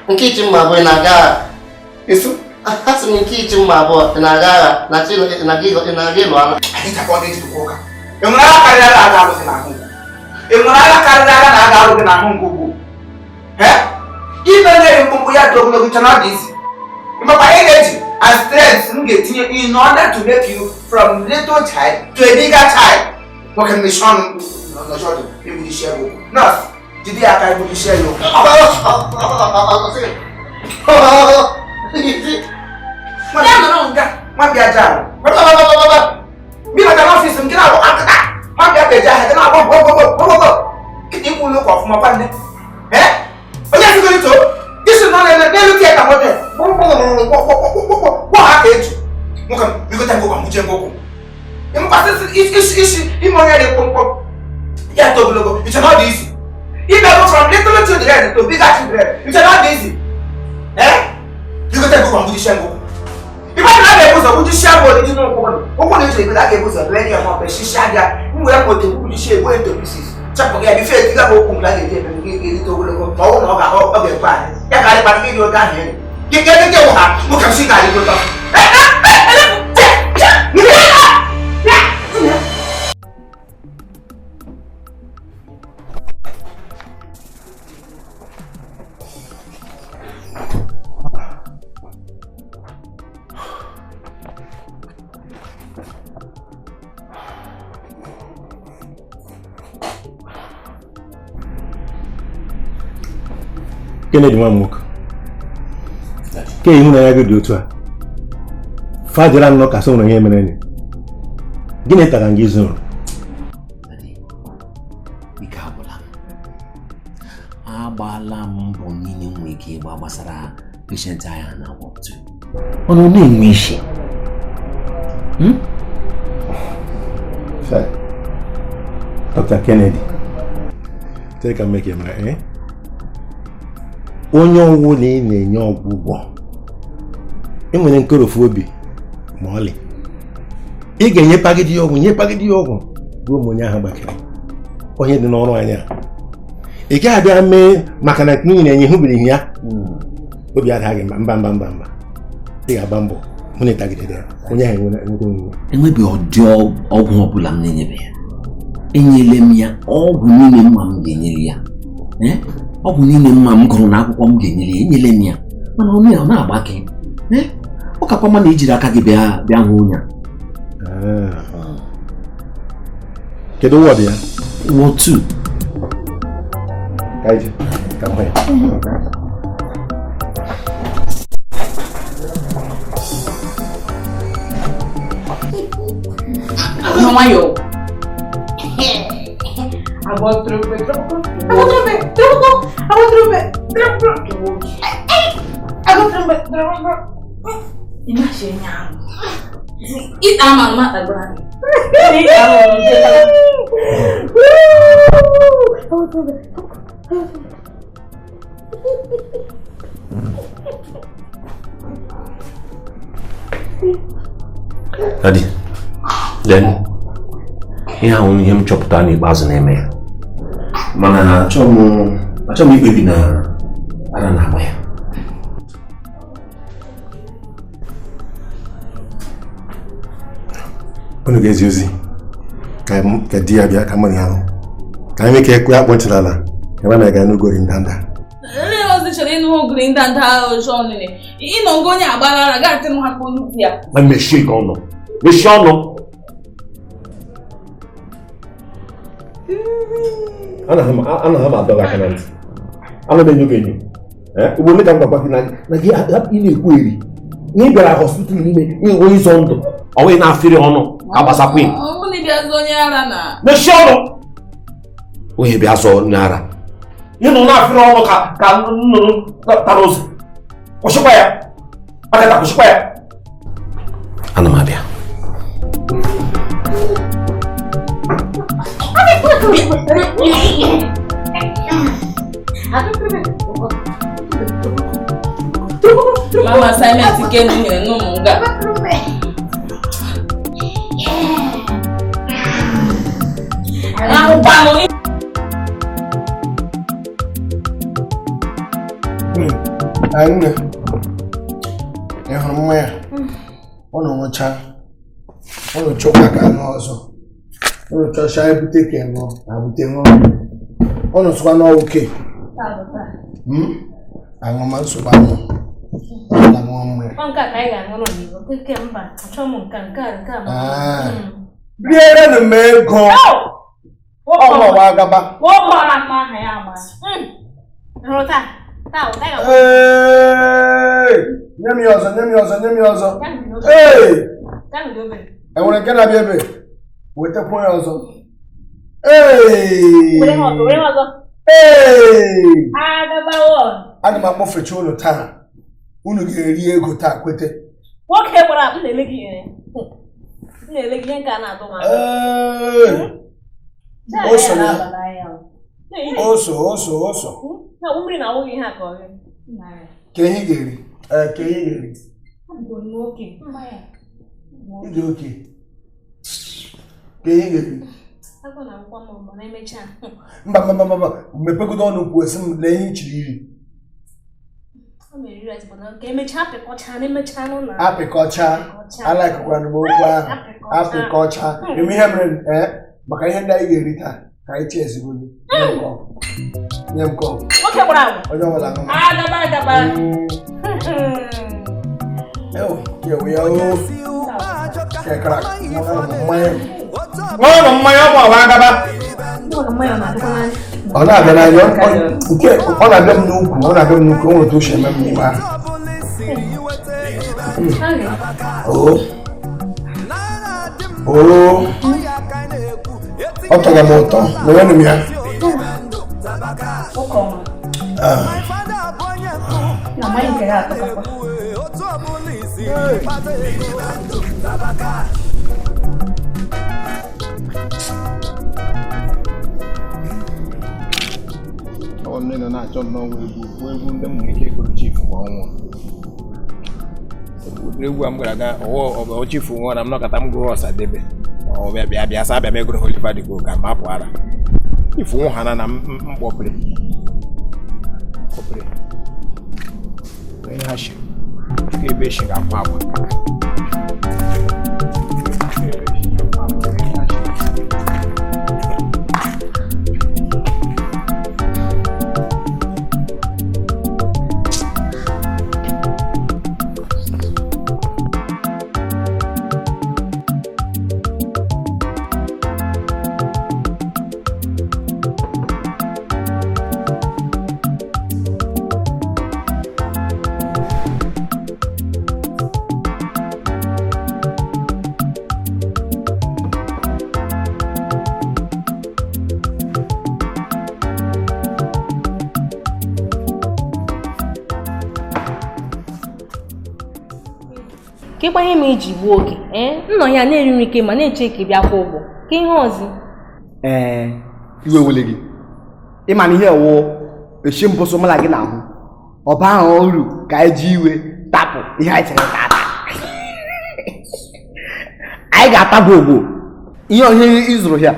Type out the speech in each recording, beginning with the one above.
Nke ichi mma abụọ ị na-aga agha. Esu? Asị m nke ichi mma abụọ ị na-aga agha na chi ị na-aga ịlụ agha. Enwere agha karịrị agha aga alụ gị n'ahụ nkwụ. Enwere agha karịrị agha na aga alụ gị n'ahụ nkwụ ugbu. Ime na-eri mkpụmkpụ ya dị ogologo chana dị isi. Makwa energy and strength m ga-etinye in order to make you from little child to a bigger child. Nwoke mmechi ọnụ nọchi ọdụ igbujisi ya okwu. Nọọsụ, jide ya aka igbujisi ya okwu. Ya nọrọ nga, nwa bịa aja ahụ. Bịa bata n'ọfịs m, gị na-agbọ akịta. Nwa bịa beje ahịa, gị na-agbọ gbọgbọgbọgbọgbọ. Kịta ikwu ụlọ ụka ọfụma kwa nne. Onye sigoro ito, isi nọ n'elu tieta nwoke. Gbọgbọgbọgbọgbọgbọ ha ka eju. Nwoke m, bigota ngwụkwa mụchie ngwụkwụ. Ịmụkwasị isi ime onye dị mkpụmkpụ. Ya to ogologo, iche na ọ dị isi. Ime go from little children to bigger children, iche na ọ dị isi. Bigota ngwụkwa mụchie ngwụkwụ. Ibe na ga-ebu ụzọ gwujisia bụ olidi n'ụkwụ ụkwụ na ejiri ebe a ga-ebu ụzọ lee ya ma ọ bụ shisha ya m were moto gwujisia egbu into pieces chapụ gị ya bife etiga bụ okwu nke a ga-eji eme gị ga-erite ogologo ma ọ bụrụ na ọ ga-ahụ ọ ga-ekwe anyị ya ka adịkwa gị oge ahụ eri gị gị gị wụ ha nwoke m si ga-adịgo ụtọ. Kennedy nwa m nwoke, ke ịhụnanya gị dị otu a fajara nnọọ ka so nwere ihe mere enyi gịnị tara gị zuru? Ike agwụla m, agbaala m mbọ niile m nwere ike ịgba gbasara peshent anyị na-agwọ otu mana ọ na-enwe isi. Dr. Kennedy, chere ka m mee ka ị mara onye ọwụ na ị na-enye ọgwụgwọ enwere nkorofu obi ma ọlị ị ga-enyepagide ya ọgwụ nyepagide ya ọgwụ ruo mgbe onye ahụ gbakere onye dị n'ọrụ anya ị gaghị abịa mee maka na nwunye na-enye hụbeghị ya obi adaghị mba mba mba mba mba ị ga-agba mbọ hụ na ịtagidere ya onye ahụ enweta onwe enwebeghị ụdị ọgwụ ọbụla m na-enyebe ya. Enyele m ya ọgwụ niile mma m ga-enyere ya, ọgwụ niile mma m gụrụ n'akwụkwọ m ga-enyere ya, enyele m ya mana ọ na-agbake. Ọ kakwa mma na ijiri aka gị bịa hụ onye a. Kedu wọd ya? Wọd 2. Ka ije ka m hụ ya. Nwayọọ. Agba trompe, agba trompe, agba trompe, trompe. Ịta ama ama tagbara. Ịta ama ama tagbara. Daddy, then ihe ahụ ihe m chọpụtara n'ikpeazụ na-eme ya mana achọghị m ikpebi na ara na-agba ya. Unu ga-ezi ozi ka di ya bịa ka mmadụ ya hụ ka anyị mee ka ekwe akpọ ntị n'ala ebe a na-aga n'ugori ndanda. Ele ozi chọrọ ịnụ ogiri ndanda ọjọọ nile ịnọ ngo onye agbara ara gaa atịnụ ha kpọ nnukwu ya. Ma mechie gị ọnụ, mechie ọnụ. Anaghị m adọ gị aka na ntị, ana m enyo gị enyo. Ugbo ole ka m gwakwa gị na gị ị na-ekwu eri na ị bịara hospital n'ime ịnwe ịzọ ndụ ọ nweghị na-afịrị ọnụ ka gbasakwa ị. Mechie ọnụ. Onye bịa zọọ onye ara ị nọ na-afịrị ọnụ ka nnụnụ tara ụzọ. Kwụsịkwa ya akata, kwụsịkwa ya. Ana m abịa. Mama assignment ke nu nyere n'ụmụ nga. Ahụkwanụ. Nne, ị hụrụ mmanya? Ọ na-ọṅụcha, ọ na-achọkwa ka aṅụ ọzọ. Ọ na-achọcha ebute ka ṅụọ, na bute ṅụọ. Ọ na-asụkwa n'ọwụ ke. Aṅụ ma nsogbu aṅụ. Ọ na-aṅụ mmanya. Ọ nke a ka anyị ga-aṅụrụ n'Igbo. Nke mba, achọ m nke a, nke a. Rierenụ m ego. Ọ nwa agaba. Nwoke ọma mma aha ya ama. Hụrụ taa. Ee! Nye m ya ọzọ, nye m ya ọzọ, nye m ya ọzọ. Ee! Enwere nke na-abịa ebe? Wetakwa ya ọzọ. Ee! Ee! Aga m akpọfecha unu taa. Unu ga-eri ego taa, kwete. Nwoke gbara m na-ele gị ihe. M na-ele gị ihe nke a na-atụ m anya. Ee! O so ya. Oso, oso, oso. Na mmiri na-awụ gị ihe a ka ọ gị. Ka ihe ị ga-eri? Ee, ka ihe ị ga-eri? Ị dị oke. Ka ihe ị ga-eri? Mba, mba, mba, mba. Mepegodo ọnụ kwuo sị m lee ihe ị chiri iri. Apịkọcha. Alaikụkwana m okwu ahụ. Apịkọcha. Eme ihe mere ee maka ihe ndị anyị ga-eri taa. Ka anyị chee ezigbo gị. Nye m kọpụ. Nwoke gbara agwa. Onye ọbụla ṅụọ. Agaba agaba. Ewo, kewe ya o. Kekara, mmanya. Ṅụọnụ mmanya ọ bụ agba agaba. Ọ na-abịa n'anya, nke ọ na-abịa m n'ukwu, ọ na-abịa m n'ukwu, o nwere otu o si eme m n'ime ahụ. Oo. Oo. Ọ tọrọ m ụtọ, mewenụ m ya. Ọ nne nọ na-achọ nnọọ egwu egwu ndị m nwere ike ịgụrụ chifu ma ọ nwụọ. Ụdịrị egwu a m gara aga ọwụ chifu nwụọ na m nọkọta m gụrụ Ọsadebe. Ọ bịa bịa bịa sa abịa m egoro Oliver De Coque ka m apụ ara. Ifu nwụ ha na mkpọpịrị. Kpọpịrị. Onye ha shi. Ebe shi ga-akwa akwa. Ka ihe ma iji gbuo oge, nnọ ya na-eri nri ike ma na-eche ka ị bịa kwụ ụgwọ. Ka ihe ọzọ? Ee, iwe wele gị. Ịma na ihe wụ eshi mbụsụ mụ na gị na-ahụ. Ọba ahụ uru ka anyị ji iwe tapụ ihe anyị chere tata. Anyị ga-atagbu ogbo. Ihe ọhịa ịzụrụ ya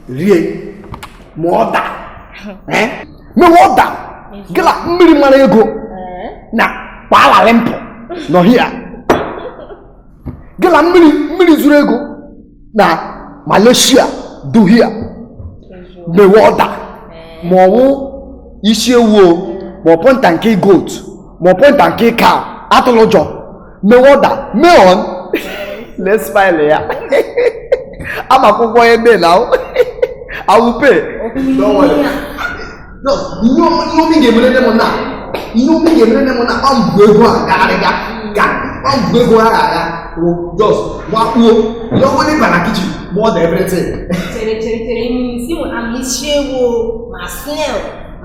rie ma ọ daa. Mewe ọ daa. Gịla mmiri mara ego na kpalali mpụ n'ọhịa. Gịla mmiri zuru ego na Malaysia duhia mewe ọda ma ọ wụ isi ewu o ma ọ pọnta nke goat ma ọ pọnta nke cow atụrụ ụjọ mewe ọda meon let's smile ya ama akwụkwọ onye nne na I will pay. Don't worry. No, ihe omi ga-emere nne m na ihe omi ga-emere nne m na ọ mbụ ego a gagharịga ga ọ mbụ ego a ga-aga. Just wakpo you only bana kitchen more than everything. Chere chere chere isi am isi ewu ma snail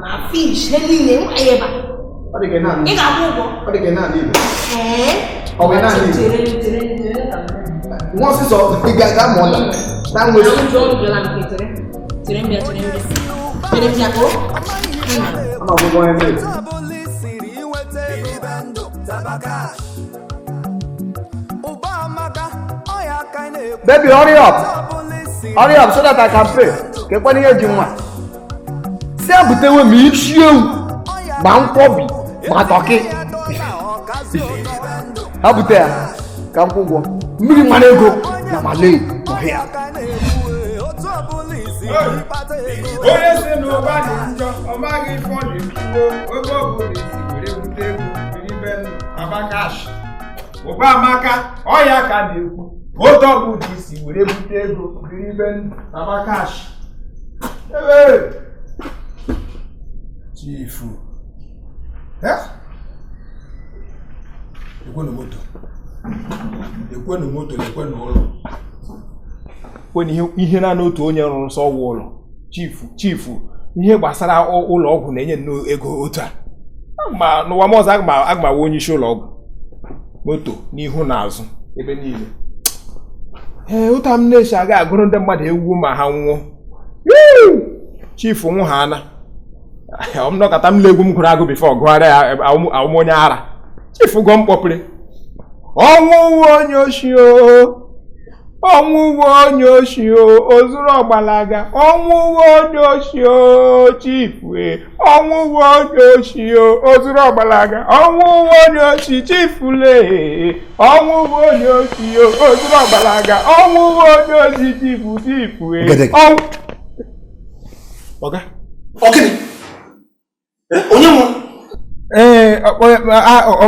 ma fish he niile nwa ya ebe a. Ọ dị ka naanị. Ị ga-akwụ ụgwọ. Ọ dị ka naanị Igbo. Ee. Ọ bụ naanị Igbo. Chere chere chere. Nwa ọsịsọ ị ga-aga ma ọ da. Na nwe. Na ụjọ ụjọ na nke chere. Chere mbịa chere mbịa. Chere mbịa ko. Ama akwụkwọ onye mmiri. Baby, hurry up. Hurry up so that I can pray. Kekwana ihe ji nwa. Si abutewe ma isi ewu ma nkwọbi Ma turkey. Ha bute ya ka m kwụ ụgwọ. Mmiri mara ego na Malay ọhịa. Onye si n'ụba dị njọ, ọ maghị ife ọ na-ekwuo, oge ọ bụla isi were bute ego biri ndụ abakash. Ụba amaka, ọya ka na-ekwu, oge ọ bụla isi were bute ego biri ndụ abakash. Ebe Chifu. Ekwenu moto. Ekwenu moto, ekwenu ụlọ. Kwenu ihe naanị otu onye rụrụ nsọ ọgwụ ụlọ. Chifu, ihe gbasara ụlọ ọgwụ na-enye nnọọ ego otu a. Ma n'ụwa m ọzọ aga m onye isi ụlọ ọgwụ. Moto n'ihu na azụ ebe niile. Ee, ụta m na-eche aga agụrụ ndị mmadụ ewu ma ha nwụọ. Chifu nwụ ha ana. Ọ m nọkọta m legwu m gụrụ agụ bifo gụgharịa ya awụm onye ara. Chifu gụọ m kpọpịrị. Ọnwụ onye oshi o. Ọnwụ onye oshi o, ozuru ọgbalaga. Ọnwụ onye oshi o, chifu e. Ọnwụ onye oshi o, ozuru ọgbalaga. Ọnwụ onye oshi, chifu le. Ọnwụ onye oshi o, ozuru ọgbalaga. Ọnwụ onye oshi, chifu, chifu e. Ọnwụ. Ọga. Ọgịnị? Onye nwụrụ? Ee,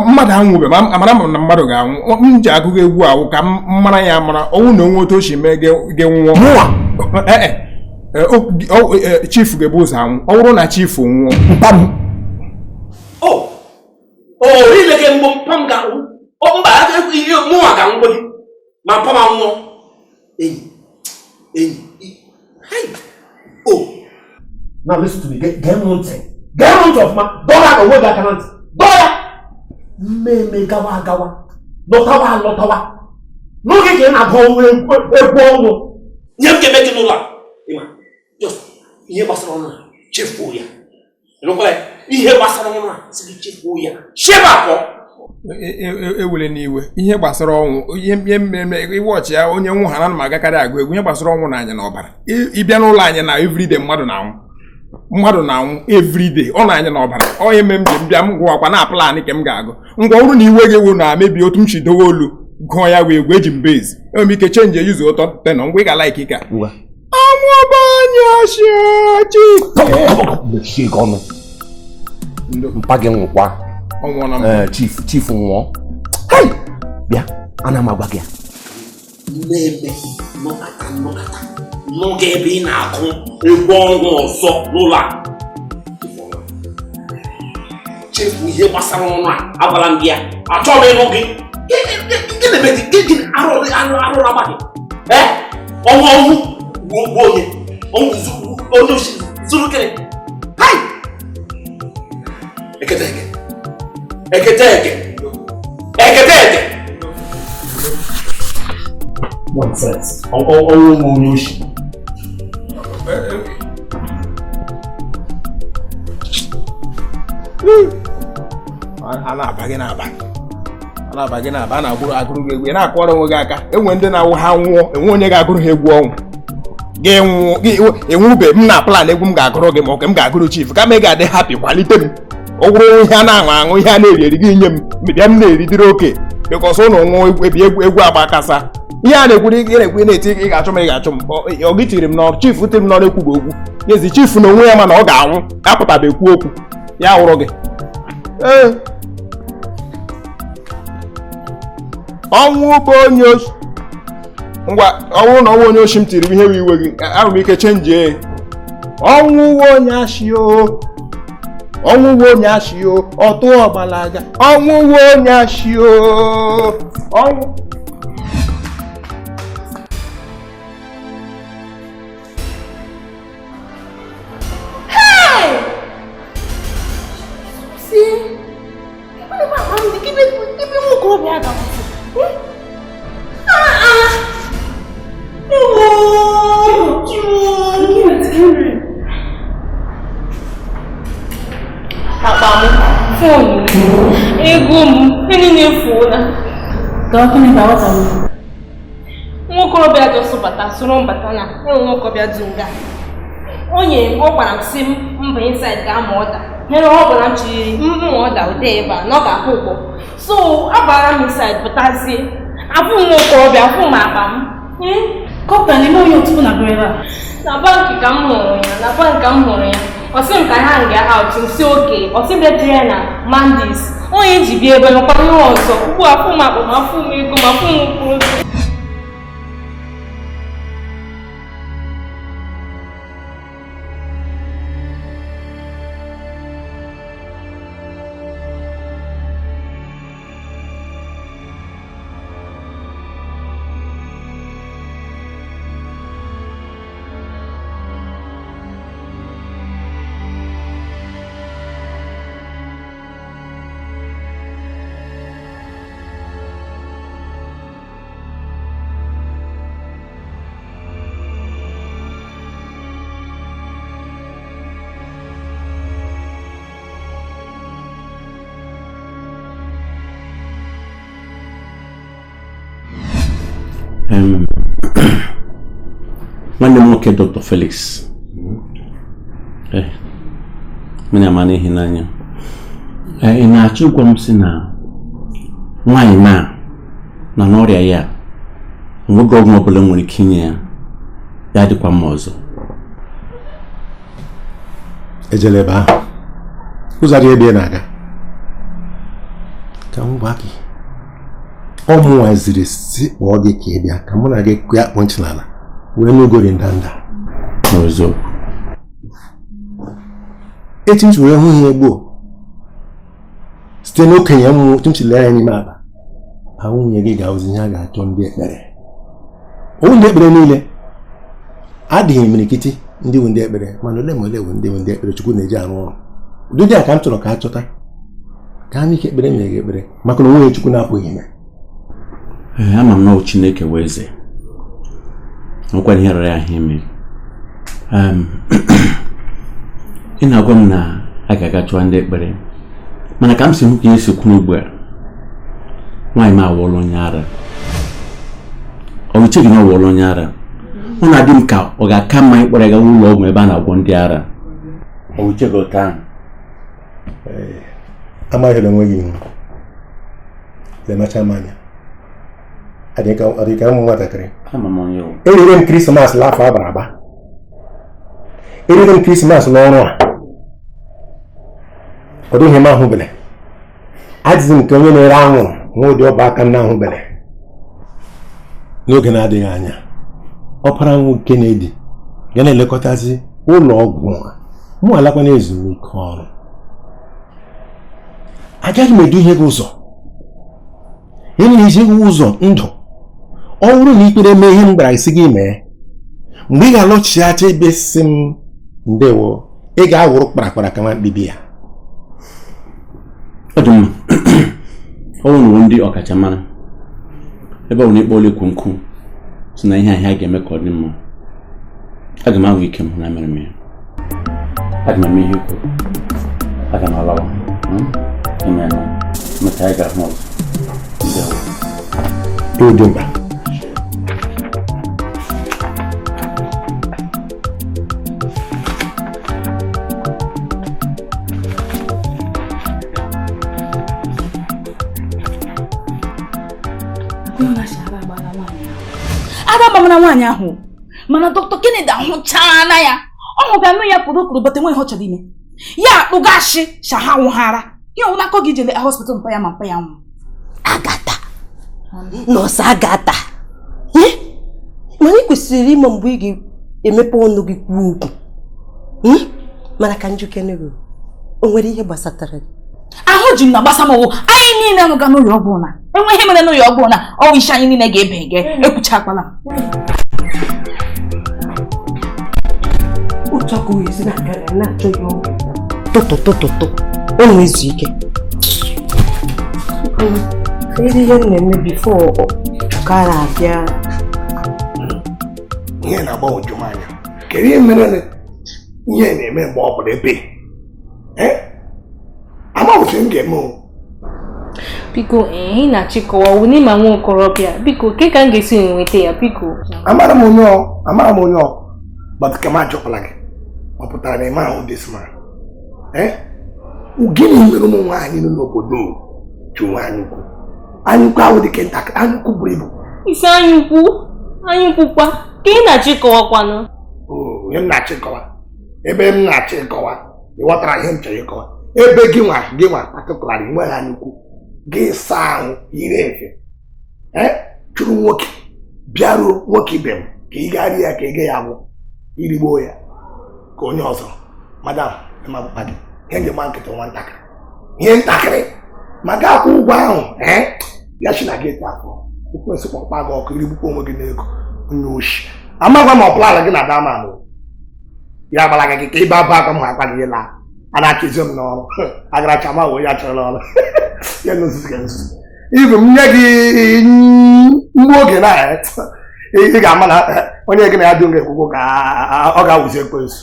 mmadụ anwụbe ma amara m na mmadụ ga-anwụ. M ji agụgụ egwu awụ ka m mara ya amara ọnwụ na onwe otu o si mee gị nwụọ. Chifu ga-ebu ụzọ anwụ. Ọ bụrụ na chifu nwụọ mpa m. Ileke mgbo mpa m ga-anwụ. Mba, mụnwa ga-anwụ gị ma mpa m anwụọ. Enyi, enyi, o. Now listen to me. Gee m ntị. Gee m ntị ọfụma. Dọọ ya na onwe gị aka na ntị. Dọọ ya. Mmemme gawa agawa. Lọtawa alọtawa. N'oge ka ị na-agụ egwu ọnwụ. Nye m ga-eme gị n'ụlọ a. Ịma, just ihe gbasara ọnụ a, chefuo ya. Ịnụkwala ya? Ihe gbasara ọnụ a, sị gị chefuo ya. Shebe akọ. Ewele n'iwe ihe gbasara ọnwụ ihe mmemme iwọchị ya onye nwụ ha na m agakarị agụ egwu ihe gbasara ọnwụ na anyị na ọbara. Ịbịa n'ụlọ anyị na everyday mmadụ na-anwụ. Mmadụ na-anwụ everyday ọ na-anya n'ọbara. Onye me m ji mbịa m gụwakwa na plan ka m ga-agụ. Ngwa ọrụ na iwe gị ewu na-amebi otu m si dowe olu gụọ ya wee egwu eji m bezi. Enwere m ike chenji eyuzu ụtọ tenọ ngwa ị ga like ike a. Ọnwụ bụ onye oshi ochi. Mechie gị ọnụ. Mpa gị nwụkwa. Chifu nwụọ. Bịa, ana m agwa gị ya. Mmemme nọkata nọkata. N'oge ebe ị na-akụ egwu ọnwụ ọzọ n'ụlọ a. Chefu ihe gbasara ọnụ a, agwala m gị ya. Achọghị m ịnụ gị. Gịnị mere gị arụrụ agba gị? Ọnwụ ọnwụ gbuo onye. Ọnwụ onye oshi zuru gịnị? Hai! Ekete eke. Ekete eke. Ekete eke. Nonsense. Ọnwụ onye oshi. A na-aba gị n'aba. A na-aba gị n'aba, a na-agbụrụ agụrụ gị egwu. Ị na-akọrọ onwe gị aka. Enwe ndị na-awụ ha nwụọ, enwe onye ga-agụrụ ha egwu ọnwụ. Gị nwụọ, gị enwube m na plan egwu m ga-agụrụ gị ma ọ ka m ga-agụrụ chief. Kama ị ga-adị happy kwalite m. Ọ bụrụ ihe a na-aṅụ aṅụ, ihe a na-eri eri gị nye m. Bịa m na-eri dịrị oke. Because ụnụ nwụọ ebi egwu agba kasa. Ihe a na-ekwu ị na-ekwu na-eti ị ga-achụ m ị ga-achụ m. Ọ gị tiri m n'ọrụ, chief tiri m n'ọrụ ekwughị okwu. Ezi chief na onwe ya mana ọ ga-anwụ, apụtaba ekwu okwu. Ya wụrụ gị. Ee. Ọnwụ bụ onye oshi. Ngwa, ọnwụ na ọnwụ onye oshi m tiri ihe iwe gị, ahụ m ike chenjie. Ọnwụ onye ashị o. Ọnwụ onye ashị o, ọtụ ọgbalaga. Ọnwụ onye ashị o. Ọnwụ. Nwokorobịa jọsọ bata soro mbata na ụmụ nwokorobịa dị nga. O nyere m, ọ gwara m sị m mba inside ga ama ọda. Nyere ọ gwara m chiri mma ọda ụdị ebe a na ọ ga-akwụ ụgwọ. So abara m inside pụtazie. Abụ m okorobịa, afụ m akpa m. Kọpra na ime onye otu na ebe a. Na bankị ka m hụrụ ya, na bankị ka m hụrụ ya. Ọ sị m ka ha nga out, m sị oke. Ọ sị m bịa ya na Mandis. Onye ji bịa ebe nọkwa ihe ọzọ. Ugbu a afụ m akpa m, afụ m ego m, afụ m mkpụrụ. Nwanne m nwoke Dr. Felix mụ na ama n'ihi n'anya ị na-achọ ịgwa m sị na nwaanyị na n'ọrịa ya nwoke ọgwụ ọbụla nwere ike inye ya ya dịkwa mma ọzọ. Ejela ebe ahụ, ụzọ adịghị ebe ị na-aga. Ka m gwa gị, ọ mụnwaziri si kpọọ gị ka ị bịa ka mụ na gị kụọ akpụ ntị n'ala wee n'ugori ndanda. N'eziokwu. Etu m si wee hụ ihe gboo site n'okenye m otu m si lee anya n'ime akpa, ahụ nwunye gị ga-ahụzi ihe a ga-achọ ndị ekpere. Owu ndị ekpere niile adịghị imirikiti ndị wu ndị ekpere, mana ole ma ole wu ndị wu ndị ekpere Chukwu na-eji arụ ọrụ. Ụdị dị a ka m chọrọ ka a chọta ka a ike ekpere nyere gị ekpere maka na onweghị Chukwu na-apụghị ime. Ee, ama m na ọ Chineke wee eze nwekwana ihe rara ya ahụ ime. Ị na-agwa m na a ga-aga chụọ ndị ekpere, mana ka m si hụ ka ihe si kwuru ugbu a, nwaanyị m awụọla onye ara. Ọ uche gị na ọ wụọla onye ara? Ọ na-adị m ka ọ ga-aka mma ịkpọrọ ya gawa ụlọ ọgwụ ebe a na-agwọ ndị ara. Ọ uche gị otu ahụ? Amaghịla onwe gị ihu, lemacha m anya. Adị ka ụmụ nwatakịrị. Erere m Krismas l'afọ agbara agba. Erere m Krismas n'ọrụ a. Ọ dịghị m ahụbele. Adịghị m ka onye na-ere anwụrụ nwa ụdị ọba aka nna ahụbele. N'oge na-adịghị anya, ọpara nwoke na-edi ga na-elekọtazi ụlọ ọgwụ a. Mụ alakwa na ezumike ọrụ. Agaghị m eduhie gị ụzọ. Ihe na-ezi gị ụzọ ndụ. Ọ bụrụ na ikpere mee ihe m gwara gị gị mee, mgbe ị ga-alọchiata ebe si m ndewo, ị ga-awụrụ kparakpara ka nwa mkpibi ya. Ọ dị mma. Ọ bụrụ ndị ọkachamara ebe ọ bụ na ịkpọ ole nkwu si na ihe ahịa ga-eme ka ọ dị mma, aga m ahụ ike m hụ na mere m ya. Aga m eme ihe kwuru. Aga m alawa. Emeela. Mechaa anyị ga-ahụ ọzọ. Ndewo. Ịwụ mkpa. Ada gbamara nwaanyị ahụ, mana Dr. Kennedy ahụchaala ya. Ọ hụga nụ ya kwuru kwuru bata enweghị ọ chọrọ ime. Ya akpụgashi shaha nwụghara. Ya ọwụla akọ gị jele hospital mpa ya ma mpa ya nwụ. Agata. Nọọsụ Agata. Mana ị kwesịrị ịma mgbe ị ga-emepe ọnụ gị kwuo okwu. Mana ka njikere gị, o nwere ihe gbasatara gị? Ahụ ji m na gbasa m ọwụ. Anyị niile anụga n'ụlọ ọgwụ na enwe ihe mere n'ụlọ ọgwụ na ọwụ isi anyị niile ga-ebe gị ekwuchakwala. Otu aka oyi na-aga na-achọ ya ọgwụ. Tụtụtụtụtụ, ọ na-ezu ike. Kedu ihe m na-eme bifo ka a na-abịa? Ihe na-agbanwoju m anya. Kedu ihe mere ihe na-eme mgbe ọ bụla ebe? Amaghị m ga-eme o. Biko, ị na-achịkọwa wụ ma nwa okorobịa. Biko, ke ka m ga-esi nweta ya, biko. Amara m onye ọ, amara m onye ọ, but ka m ajụkwala gị. Ọ pụtara na ịma ahụ this man. Eh? Gịnị mere ụmụ nwaanyị nọ n'obodo ji nwe anyukwu? Anyukwu ahụ dị ka ntakịrị, anyukwu buru ibu. Isi anyukwu, anyukwu kwa, ka ị na-achọ ịkọwakwanụ? Ihe m na-achọ ịkọwa, ebe m na-achọ ịkọwa, ị ghọtara ihe m chọrọ ịkọwa. Ebe gị nwa patịkụlarị nweghị anyukwu, gị saa ahụ yiri efe, chụrụ nwoke, bịaruo nwoke ibe m ka ị gaa rie ya ka ị ga ya agwụ, irigbuo ya ka onye ọzọ. Madam, ịma gị ihe njem nkịtị nwa ntakịrị, ihe ntakịrị ma gaa akwụ ụgwọ ahụ, ya si na geeti afọ ekwensị kpọkpa gị ọkụ, irigbukwa onwe gị n'ego onye oshi. Amakwa ma ọ pụlara gị na damanụ ya agbalaga gị ka ịba ba aka m akpa gị laa. A na-achịzi m n'ọrụ agaracha ma wee ya chọrọ n'ọrụ ya nzuzu ka nzuzu. Ibu m nye gị mgbe oge na ị ga-ama na onye gị na ya dị nga ekwukwo ka ọ ga-awụzi ekwensu.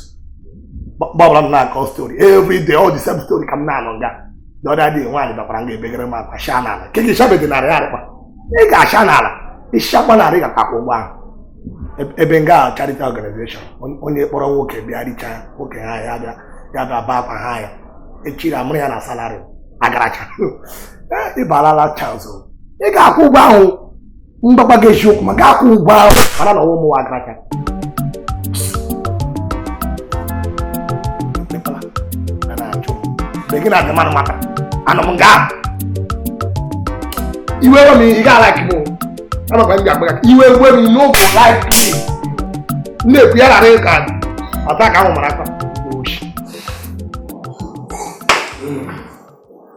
Gbabara m na-akọ story every day, all the same story ka m na-anụ nga. The other day nwaanyị bakwara nga ebegara m akwa sha n'ala. Nke gị shabedị narị arịkpa, ị ga-asha n'ala, ịshakwa narị ga-akwụ ụgbọ ahụ. Ebe nga charity organization, onye kpọrọ nwoke bịa richaa nwoke ha ya bịa ya bịa baa akwa ha ya echiri amụrụ ya na salari agaracha. Ịbalala chance, ị ga-akwụ ụgwọ ahụ mgbakwa gị eziokwu ma ga-akwụ ụgwọ ahụ mana na ọnwụ mụwa agaracha. Mgbe gị na-adị mmanụ maka anọ m nga iwe m ị ga-alaiki m amakwa m ga-agba iwe gwe m n'oge like me na-ekwu ya ghara ịka ọta ka ahụ mara aka.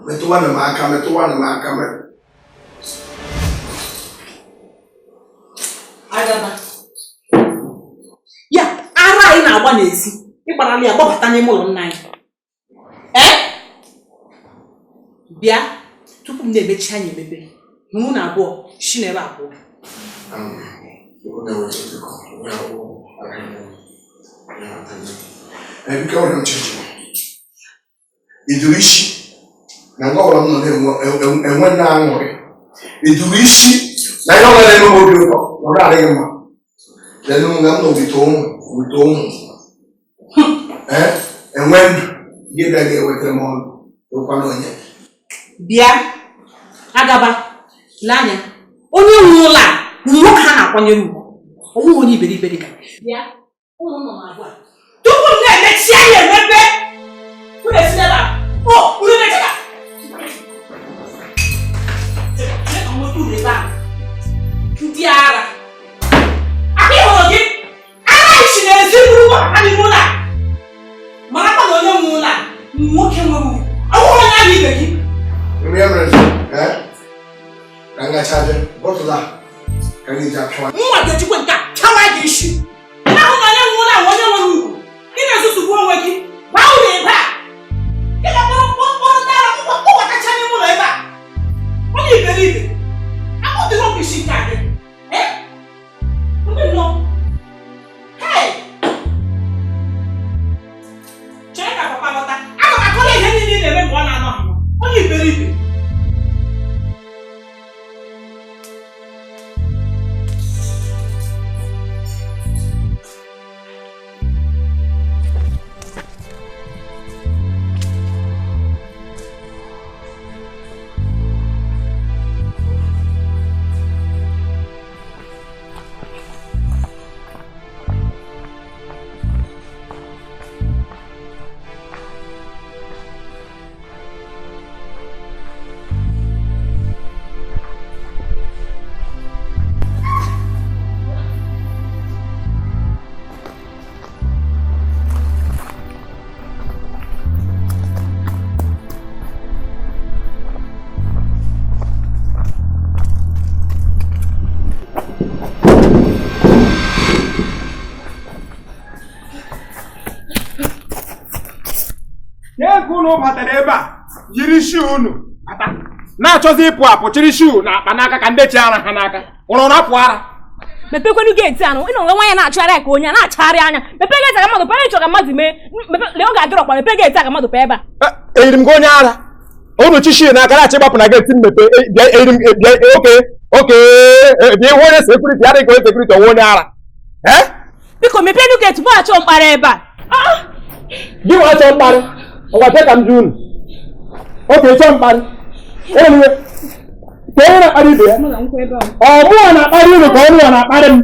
Metụwanụ m aka, metụwanụ m aka. Agaba. Ya, ara anyị na-agba n'ezi, ịgbarala ya gbabata n'ime ụlọ nna anyị. Bịa, tupu m na-emechi anya emepe, hụrụ na abụọ, si n'ebe abụọ. Iduru isi na ngwa ọbụla m nọ na-enwe nna aṅụrị. Iduru isi na ihe ọbụla na-eme m obi ụtọ na ọ adịghị mma. Lenu m na m nọ wite ụmụ wite ụmụ. Enwe ndụ gị bịa ga-ewetara m ọnụ rụkwana onye. Bịa, agaba, lee anya, onye nwe ụlọ a nwoke a na-akwanyere ugwu, ọ nweghị onye iberibe dị ka. Bịa, ụmụ nọ n'abụọ a. Tupu m na-emechi anya emepe, unu esi n'ebe a, o, unu na-eche ka. Ndị ara. Akpa ị hụrụ gị, ara isi na-ezi buru gbabata n'ime ụlọ a. Marakwa na onye nwe ụlọ a, nwoke nwere ugwu, ọ nweghị onye ahụ ibe gị. Ka m gacha bịa, bọtụlụ a ka m ga-eji apịawa. Nwa ga-ejikwa nke a pịawa gị isi. Ahụ na onye nwe ụlọ a onye nwere ugwu, ị na-ezuzugbu onwe gị, gbaa ụlọ ebe a. Ị ga-akpọrọ mkpọrọ ndị ara kpọbatacha n'ime ụlọ ebe a. Onye iberibe, akpọdịrị ọkụ isi nke a gị. Ndị nnọọ. Hei! Chere ka papa lọta. Aga m akọrọ ihe niile ị na-eme mgbe ọ na-anọghị. Onye iberibe. Unu batara ebe a yiri shuu unu bata na-achọzi ịpụ apụ chịrị shuu na akpa n'aka ka ndị chi ara ha n'aka ụrụ na-apụ ara. Mepekwenu geeti anụ, ị nọ nwa ya na-achụgharị ka onye a na-achagharị anya. Mepee geeti ka mmadụ pụọ, ịchọ ka mmadụ mee. Lee ọ ga-adịrọ kwa, mepee geeti a ka mmadụ pụọ ebe a. Eyiri m gị onye ara. Unu chi shuu n'aka na-achọ ịgbapụ na geeti mmepe bịa eyiri m bịa oke oke bịa ihu onye sekuriti adịghị ka onye sekuriti ọnwa onye ara. Biko mepeenu geeti mụ achọ mkpara ebe a. Gị nwa chọọ mkparị. Ngwa che ka m jụ unu. Oke chọọ mkparị. Enwe. Ka onye na-akparị ibe ya. Ọ mụwa na-akparị unu ka ọnụ na-akparị m.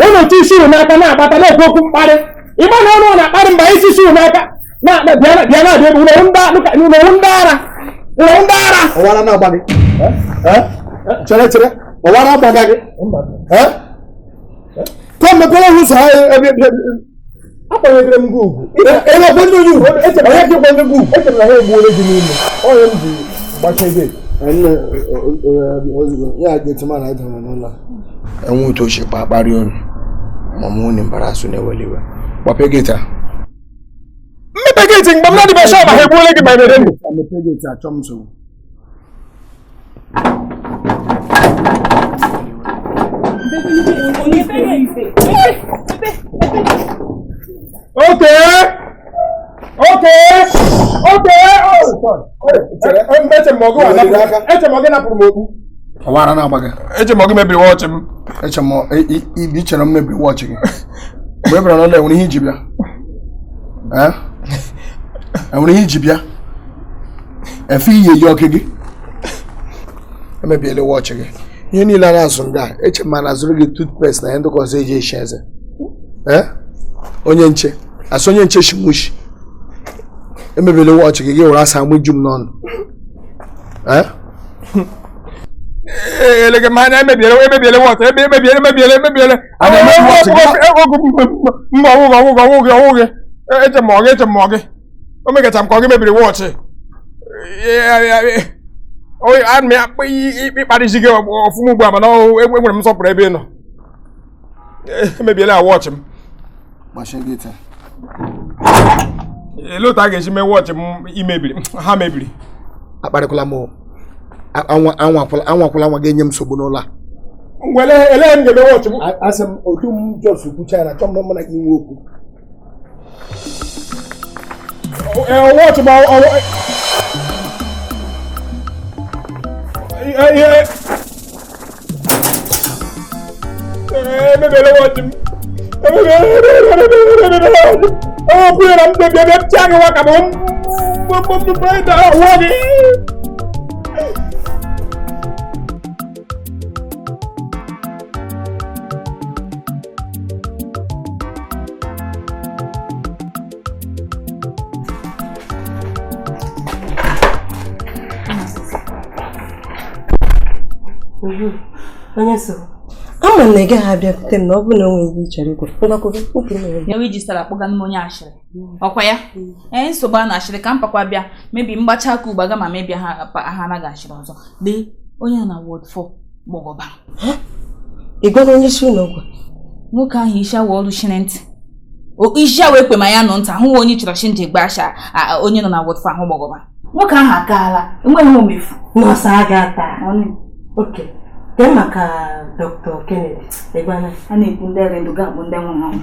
Unu chi isi unu n'aka na-akpata na-ekwu okwu mkparị. Ịma na ọnụ na-akparị mba isi isi unu n'aka. Na-abịa na-abịa ebe unu ndị ara. Unu ndị ara. Ọwara na-agba gị. Chere chere. Ọwara agbaga gị. Kọ́ mepere ụzọ ebe akwanyegere m gị ugwu. Ebe kwende onye ugwu. Echere m kwende gị ugwu. Echere na ha egbuola gị n'ime. Onye m ji gbachie gate. Enwe otu ochi kparị unu ma mụ nwunye mbara asụ na-eweli iwe. Gbape gate a. Mmepe gate mgbe m na-adịbe shọp ha egbuola gị ma emere ndụ. Mepe gate achọ m nsogbu. Okay. Okay. Okay. Oh, sorry. Eche m ọgụ napụrụ m okpu. Ọwara na-agba gị. Eche m ọgụ mebiri wọchị m. Eche m ibi chere m mebiri wọchị gị. Mgbe e bịara n'ụlọ enwere ihe iji bịa. Enwere ihe iji bịa. Efe iyi eyi ọkụ gị. Emebiela wọchị gị. Ihe niile a na-azụ nga eche m ma na-azụrụ gị toothpaste na ihe ndị ọzọ eji eshi eze. Onye nche asị onye nche shimushi emebiela wọchị gị gị were asa mụ ju m n'ọnụ. Elege m anya emebiela wọchị emebiela mba ọwụghị eche m ọgị o megacha m ka ọ gị mebiri wọchị. Ana m ịkparịzi gị ọfụma ugbu a mana enwere m nsọpụrụ ebe ị nọ. Emebiela wọchị m. Elee otu a ga-esi mee wọchị m imebiri ha mebiri? Akparịkwala m anwakwala nwa ga-enye m nsogbu n'ụlọ a. Ngwa elee m ga-eme wọchị m? Asị m otu m Jos kwucha na chọọ m mma na gị nwe okwu. Wọchị m emebiela wọchị m. Ọ kwụnyere m bịa bịa pịa gị nwa ka m wụọ gị. Onye so ama na ị gaghị abịakwute m na ọ bụrụ na o nwere ihe ị chọrọ ikwu. Ya iji sara akpọga m onye ashịrị ọkwa ya ee nsogbu a na-ashịrị ka m pakwa bịa mebi mgbacha aka ugbo aga ma mebia ha anaghị ashịrị ọzọ. Lee onye na ward 4 gbọgọba. Ị gwara onye isi ụlọ ọgwụ? Nwoke ahụ isi awa ọrụ shiri ntị isi awa ekpe ma ya nọ ntị ahụghị onye chọrọ shi nje gba asha onye nọ na ward 4 ahụ gbọgọba. Nwoke ahụ agaala enweghị omefu. Nọọsụ aga taa. Okay. Ke maka Dr. Kennedy ịgwana a na-ekwu ndị ere ndụ ga-abụ ndị nwụrụ anwụ.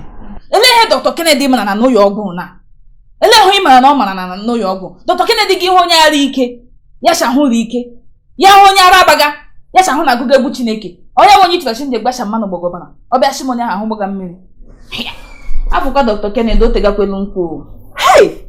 Elee ihe Dr. Kennedy mara na n'ụlọ ọgwụ na? Elee ihe ị mara na ọ mara na n'ụlọ ọgwụ? Dr. Kennedy gị hụ onye ara ike ya shahụrụ ike ya hụ onye ara agbaga ya shahụ na agụgụ egwu Chineke onye nwe onye chọrọ chi nje gbasha mmanụ gbọgọbara ọ bịa shi m onye ahụ ahụ gbaga mmiri. Afụkwa Dr. Kennedy o tegakwelu nkwụ. Hei!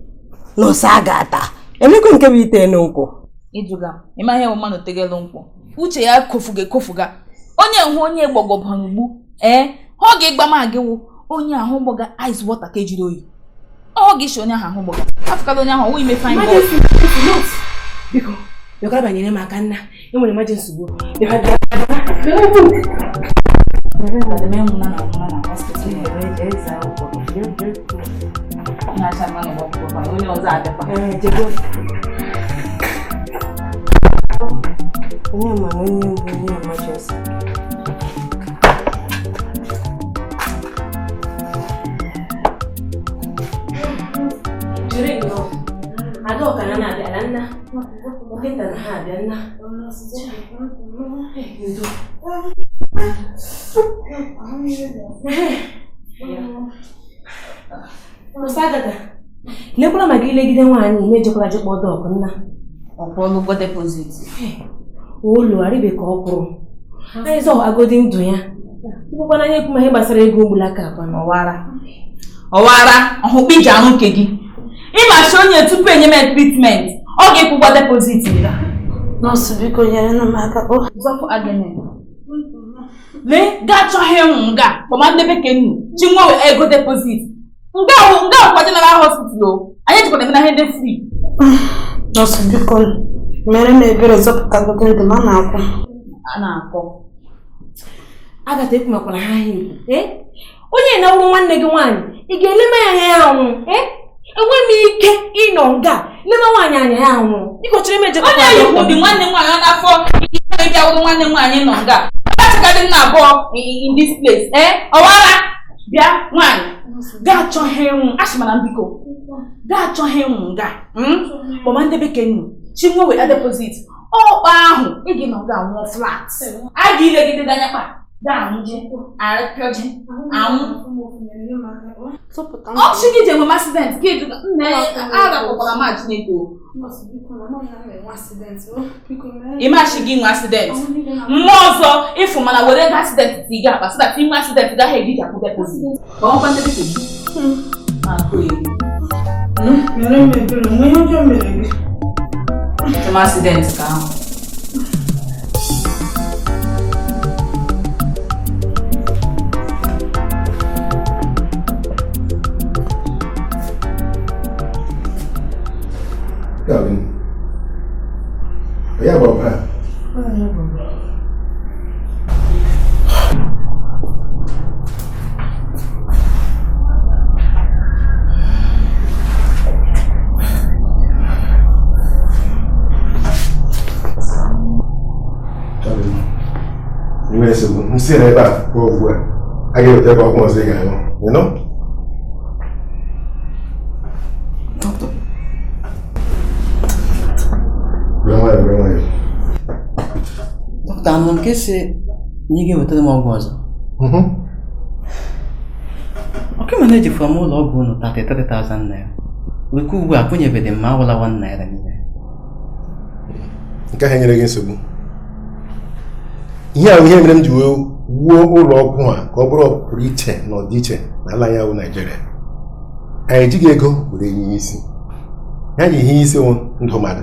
Nọọsụ aga taa. Emekwe nke bụ ite nkwụ. Ịjụga m ịma ihe bụ mmanụ tegelu nkwụ. Uche ya kofuga ekofuga onye hụ onye gbọgọbara ugbu ee ọ ga-ịgba m agịwụ onye ahụ gbọga ice water ka ejiri oyi ọ ga-eshi onye ahụ ahụ gbọga afụkala onye ahụ ọwụ ime fine boy. Biko bịakwa banyere m aka nna enwere emergency ugbu onye ọzọ abịakwa. Onye ma na onye mbụ onye emergency. Jiri nnọọ. Adaọka na na-abịala nna. Dọkịta na ha abịa nna. Ndo. Nọọsụ Agata, lekwala maka ilegide nwaanyị na-ejekwala jekpọ dọkụ nna. Ọ kwụọla ụgwọ depozit. Olu arịbe ka ọ kwụrụ. Anyị zọ agodi ndụ ya. Tụpụkwana anya ekwu ma ihe gbasara ego mgbulaka akwa. Ọwara. Ọwara, ọhụkpa iji arụ nke gị. Ịmachi onye tupu enye m treatment. Ọ ga-ekwu ụgwọ deposit nga. Nọọsụ biko nyere m aka. Zọpụ agịnị. Lee, gaa chọghị ịnwụ nga kpọma ndị bekee nnu chi nwa ego deposit. Nga ọkwa general hospital o. Anyị jikwara eme na ihe ndị free. Nọọsụ biko mere m ebere zọpụtagodo ndụ m a na-akwụ. A na-akọ. Agatha ekwumakwala ha ahịa ikwu. Onye na-awụ nwanne gị nwaanyị, ị ga-elema ya anya ya anwụ. Enwe m ike ịnọ nga lema nwaanyị anya ya anwụ. Biko chere m ejekwa. Onye yikwu dị nwanne nwaanyị ọ na-afọ ike bịa wụrụ nwanne nwaanyị nọ nga. Achịkadị m na abụọ in this place. Ọwara bịa nwaanyị gaa chọghị ịnwụ achịmana biko gaa chọghị ịnwụ nga kpọma ndị bekee nnu chi nwe weta deposit ọkpa ahụ ị gị nọ nga nwụọ flat. A ga-ilegide gị anya kpa ga-anwụji arịpịọji anwụ. Ọchị gị ji enwe accident ka ejuga nne agakọkwara ma Chineke o. Ịmachi gị nwe accident mmụọ ọzọ ịfụ mana were ego accident ti gị akpa so that inwe accident gaghị eji akwụ deposit. Ka ọ gwa ndị bekee gị na-akụ egwu. Mere m ebere, nwe ihe ọjọọ mere gị. Chọm accident ka ahụ. Ya bụ ọbara. Nwere nsogbu, m si n'ebe a pụọ ugbu a, a ga-eweta ebe ọgwụ ọzọ ị ga-aṅụ, you know? Dọkịta, anụ nke si na ị ga-ewetara m ọgwụ ọzọ. Ọkụ mana ejifuru m ụlọ ọgwụ unu 33,000 naira. Wekwa ugbu a akwụnyebeghị m ma awụla 1 naira n'ime. Nke ahụ enyere gị nsogbu. Ihe ahụ ihe mere m ji wee wuo ụlọ ọgwụ a ka ọ bụrụ ọpụrụ iche na ọdịiche n'ala anyị awụ Naịjirịa. Anyị ejighị ego were ihe isi. Ya ji ihe isi wụ ndụ mmadụ.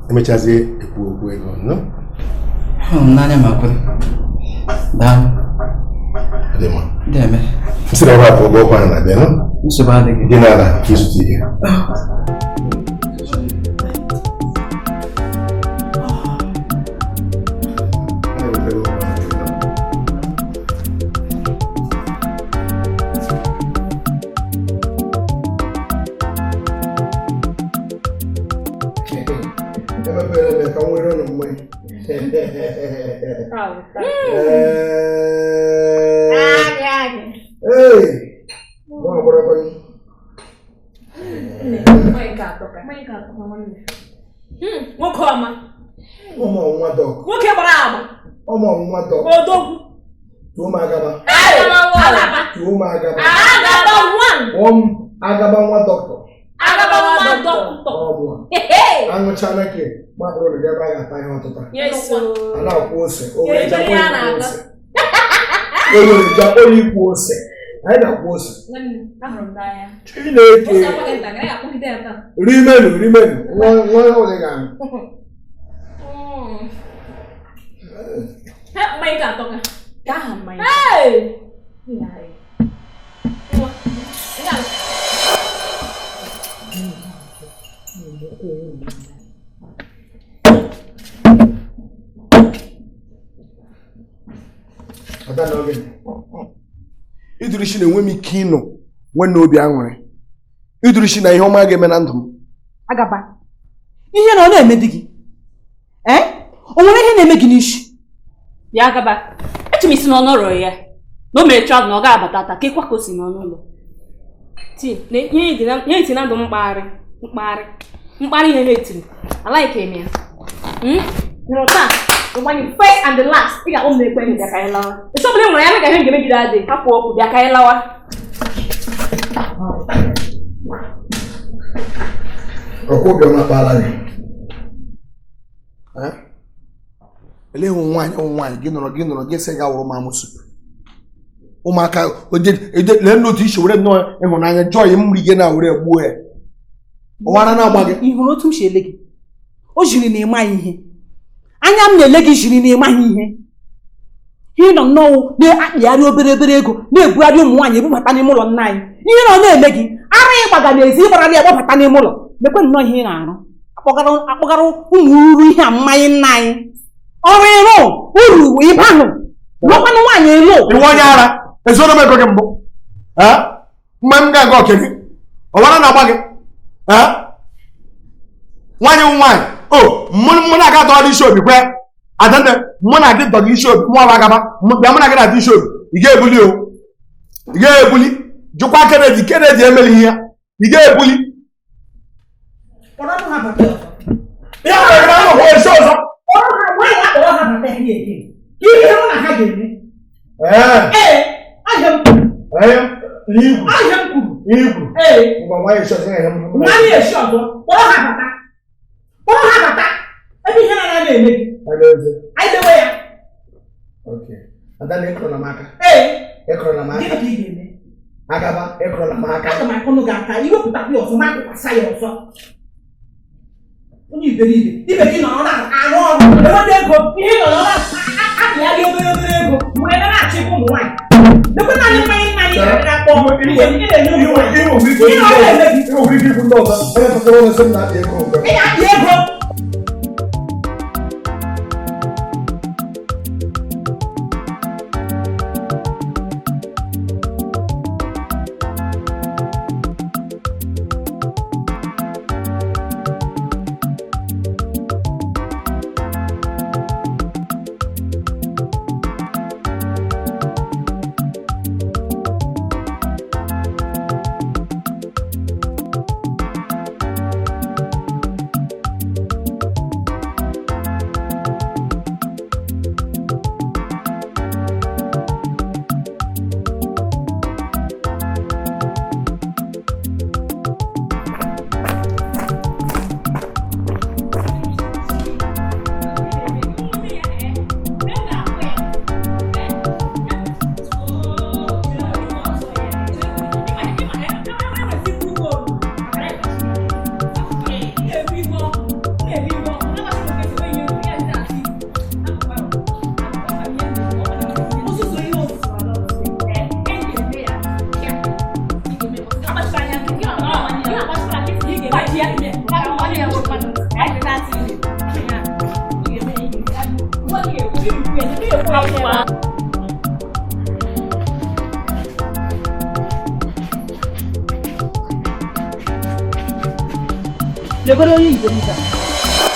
Emechazie ekwu okwu ego, no? Hụrụ m n'anya ma kwere. Daalụ. Dị mma. Deme. M sịrị ebe a ka ụgwọ ọkwa ahụ na-abịa, no? Nsogbu adịghị. Dị n'ala ka ịzụta ihe. Nwoke ọma. Nwoke gbara agba. Odogwu. Tụọ m agaba. Tụọ m agaba. Agaba one. Agaba nwa dọkịta. Agaba nwa dọkịta. Aṅụchala ke gbapụrụ ụlọ gị ebe a ga-ata ihe ọtụta. A na-akwụ ose. O were ji akpọ ikwu ose. Anyị na-akwụ ose. Chineke. Rimenu, rimenu. Nwa ole ga-aṅụ. Idurisi na-enwe m ike ịnọ nwanne obi aṅụrị. Idurisi na ihe ọma ga-eme na ndụ m. Agaba, ihe na ọ na-eme di gị? O nwere ihe na-eme gị n'isi? Bịa Agaba, eche m isi n'ọnụ ụlọ ya na o mere travel na ọ ga-abata taa ka ịkwa ka o si n'ọnụ ụlọ. Nye iti na ndụ mkpagharị mkpagharị mkparị ihe na-etiri alaike eme ya. Nụrụ taa ụgbanye first and the last ị ga-akpọ m n'ekwentị bịa ka anyị lawa. Esi ọbụla nwere ya ka ihe njem gide adị hapụ okwu bịa ka anyị lawa. Ọkwa obiọma kpaala gị. Elee nwaanyị nwaanyị gị nọrọ gị sị ga wụrụ m amụsụ. Ụmụaka lee n'otu isi were nnọọ ịhụnanya jọọ m nri gị na were gbuo ya. Ọwara na-agba gị. Ị hụrụ otu m si ele gị? O jiri na ịmaghị ihe. Anya m na-ele gị jiri na ịmaghị ihe. Ihe nọ nnọọ na-akpịgharị obere obere ego na-ebugharị ụmụ nwaanyị ebubata n'ime ụlọ nna anyị. Ihe nọ na-eme gị, ara ịgbaga n'ezi ịgbara ya gbabata n'ime ụlọ. Mekwe nnọọ ihe ị na-arụ. Akpọgara ụmụ uru ihe a mmanya nna anyị. Ọrụ ịrụ uru ịbanụ. Lụkwanụ nwaanyị elu. Iwe onye ara, ezoro m ego gị mbụ. Mgbe m ga-aga oke gị, ọwara na-agba gị. Nwaanyị nwaanyị, o mụ na-aga dọrọ isi obi kwe. Adanne, mụ na gị dọrọ isi obi, mụ ọba gaba, bịa mụ na gị na-adị isi obi, ị ga-ebuli o. Ị ga-ebuli, jụkwa Kennedy, Kennedy emelighị ya, ị ga-ebuli. Ya mere na ahụ esi ọzọ. Onye iberibe ibe gị nọrọ na-arụ ọrụ enweta ego ihe nọrọ na-akpịgharị obere obere ego wee na-achịkwa ụmụ nwaanyị. Lekwe naanị mmanya nna anyị ga-akpọ ihe na-enye ụmụ nwaanyị. Ihe ọ na-eme gị. Ị na-akpị ego.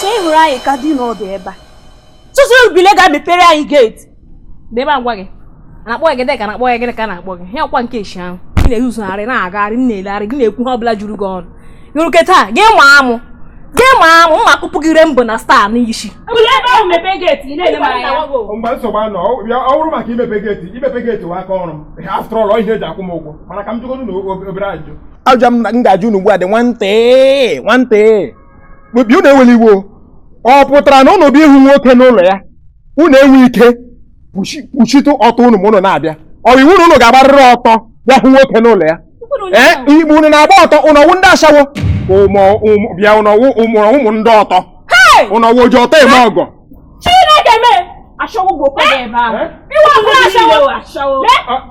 Chee hụrụ anyị ka dị n'ọdụ ebe a. Tụtụrụ bile ga-emepere anyị geeti. Debe agwa gị. A na-akpọ gị gịnị ka na-akpọ gị gịnị ka na-akpọ gị. Ya ọkwa nke eshi ahụ. Ị na-ezuzugharị na-agagharị na-elegharị gị na-ekwu ha ọbụla juru gị ọnụ. Nwoke taa gị ma amụ. Gị ma amụ mma akụpụ gị rembo na star n'isi. Mgbe nsogbu anọ, ọ bụrụ maka imepe geeti, imepe geeti wụ aka ọrụ m. After all, ihe eji akwụ m ụgwọ. Mana ka m jụgodu na obere ajụjụ. Ajụjụ m ga-ajụ unu ugbu a dị nwantị nwantị. Obi unu eweli iwe ọ pụtara na unu bụ ịhụ nwoke n'ụlọ ya unu enwe ike kpuchitụ ọtọ unu ma unu na-abịa ọ bụ iwu na unu ga-agbarịrị ọtọ bịa hụ nwoke n'ụlọ ya ee igbe unu na-agba ọtọ unu ọwụ ndị ashawo bịa unu ọwụ ụmụ ndị ọtọ unu ọwụ oji ọtọ eme ọgọ. Chineke mee ashawo bụ okwu ebe ahụ. Iwe ọbụla ashawo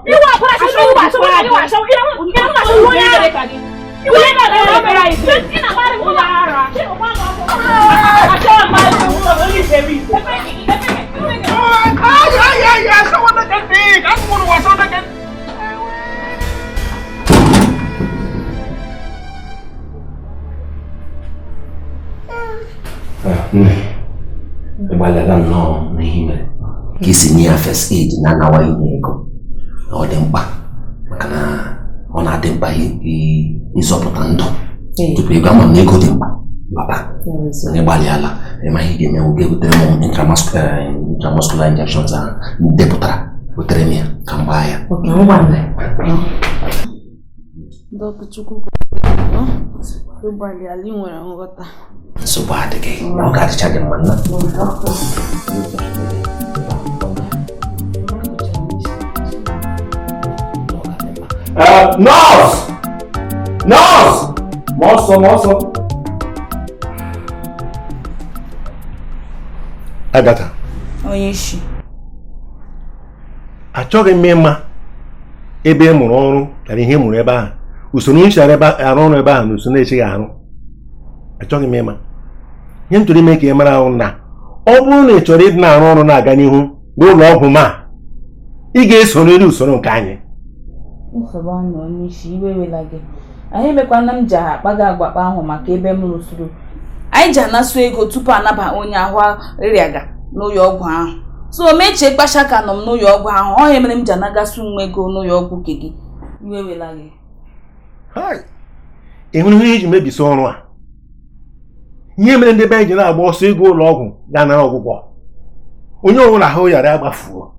iwe ọbụla ashawo iwe ashawo iwe ashawo iwe onye Nne, ịgbalịala nnọọ n'ihe mere ka isi nye ya first aid na-anawa ihe ego na ọ dị mkpa maka na ọ na-adị mkpa ịzọpụta ndụ tupu ego ama m na ego dị mkpa baba na ịgbalịala ịma ihe ị ga-eme nwoke butere m intramuscular injections ahụ depụtara butere m ya ka m gbaa ya. Nsogbu adịghị na ọ ga-adịcha gị mma nna. Nurse! Nurse! Mọsọ mọsọ. Agatha. Onye isi. Achọghị m ịma ebe ị mụrụ ọrụ na ihe ị mụrụ ebe ahụ. Usoro nsi arụ ọrụ ebe ahụ na usoro na-esighị arụ. Achọghị m ịma. Ihe m chọrọ ime ka ị mara ahụ na ọ bụrụ na ị chọrọ ịdị na-arụ ọrụ na-aga n'ihu n'ụlọ ọgwụ ma ị ga-esorịrị usoro nke anyị. Nsogbu anọ onye isi, iwe wela gị. Anyị emekwana m ji akpa gị agbakpa ahụ maka ebe m rụsuru. Anyị ji anasụ ego tupu anaba onye ahụ rịaga n'ụlọ ọgwụ ahụ. So mechie kpacha ka nọ m n'ụlọ ọgwụ ahụ. Ọ ya mere m ji anagasị nwa ego n'ụlọ ọgwụ nke gị. Iwe wela gị. Ị hụrụ ihe iji mebisi ọrụ a? Ihe mere ndị be anyị ji na-agba ọsọ ịga ụlọ ọgwụ ga-anara ọgwụgwọ. Onye ọbụla ahụ yara agbafuo.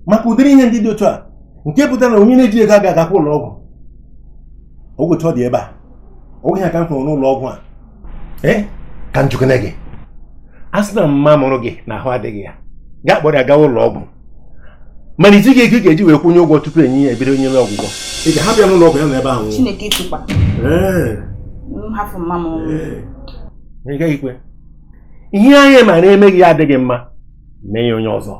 Maka ụdịrị ihe ndị dị otu a nke pụtara na onye na-eji ego agaghị agakwa ụlọ ọgwụ. Ọgwụ otu ọ dị ebe a. Ọgwụ ya ka m hụrụ n'ụlọ ọgwụ a. Ee, ka m jụkene gị. A sị na mma mụrụ gị na ahụ adịghị ya. Gaa kpọrọ ya gawa ụlọ ọgwụ. Mana iji gị ego ị ga-eji wee kwụnye ụgwọ tupu enye ya ebido onye ọgwụgwọ. Ị ga-ahapụ ya n'ụlọ ọgwụ ya nọ ebe ahụ. Chineke ịtụkwa. M hapụ mma m. Ị gaghị ikwe. Ihe anyị ma na-eme gị adịghị mma, mee ya onye ọzọ.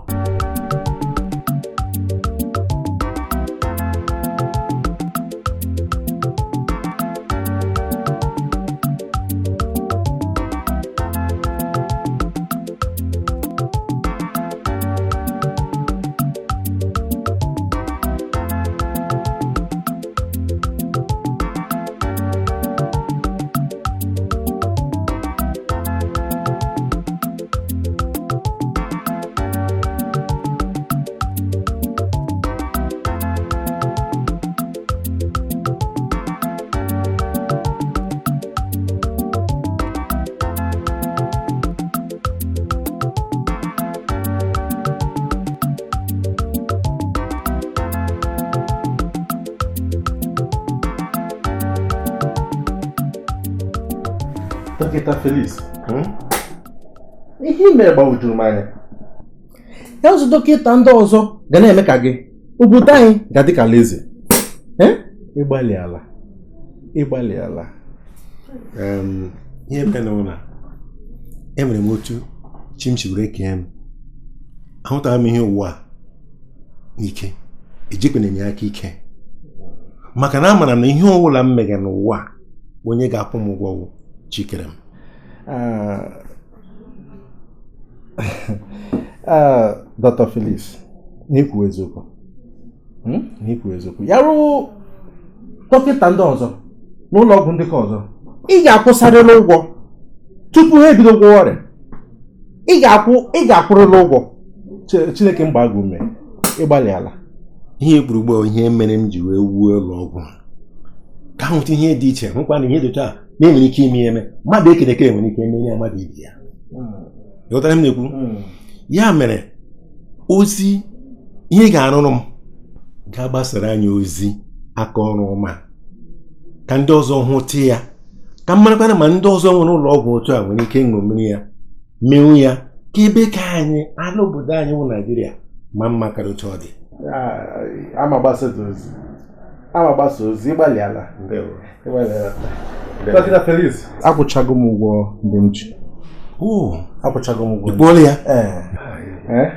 Dọkịta Felix, ihe ị mere gbagwojuru m anya. Ya ụzọ dọkịta ndị ọzọ ga na-eme ka gị, obodo anyị ga-adị ka alaeze. Ịgbalịala, ịgbalịala. Ihe mere na enwere m otu chi m si were kee m. Ahụtara m ihe ụwa n'ike, ejikwana m ya aka ike. Maka na amara m na ihe ọbụla m megara n'ụwa onye ga-akwụ m ụgwọ chikere m. Dr. Felix, n'ikwu eziokwu, n'ikwu eziokwu, ya ruo dọkịta ndị ọzọ n'ụlọ ọgwụ ndị ka ọzọ, ị ga-akwụsarịrị ụgwọ tupu ha ebido gwọọ ọrịa. Ị ga-akwụrịrị ụgwọ. Chineke mgba gị ume, ịgbalịala. Ihe kwuru ugbu a ihe mere m ji wee wuo ụlọ ọgwụ ka hụta ihe dị iche, hụkwa na ihe dị otu a na-enwere ike ime eme mmadụ ekereke enwere ike eme ya mmadụ ibe ya. Ịghọtara m na-ekwu? Ya mere ozi ihe ga-arụrụ m ga-agbasara anyị ozi aka ọrụ ọma ka ndị ọzọ hụta ya, ka m marakwana ma ndị ọzọ nwere ụlọ ọgwụ otu a nwere ike ịṅomiri ya, menwu ya ka ebe ka anyị ala obodo anyị bụ Naijiria ma mma karịa otu ọ dị. Ama gbasa ozi, ịgbalịala. Dọkịta Felix, akwụchago m ụgwọ ndị m ji. Akwụchago m ụgwọ. Ị kwụọla ya? Ee.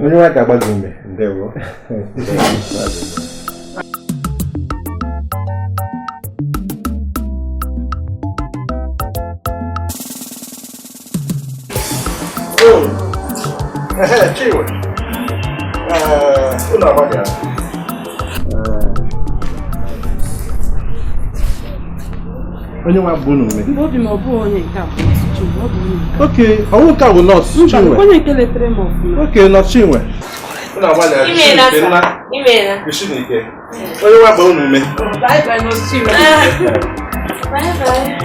Onye nwa ga-agba gị ume. Ndewo. Chinwe. Unu agbalịala. Onye nwa bụ unu ume. Obi m ọ bụ onye nke a bụ nọọsụ Chinwe, ọ bụ onye nke. Oke, ọwụ nke a bụ nọọsụ Chinwe. Onye nke letere m ọfụma. Oke, nọọsụ Chinwe. Unu agbalịala. Imeela sir. Imeela. Chineke. Onye nwa bụ unu ume. Bye bye nọọsụ Chinwe. Bye bye.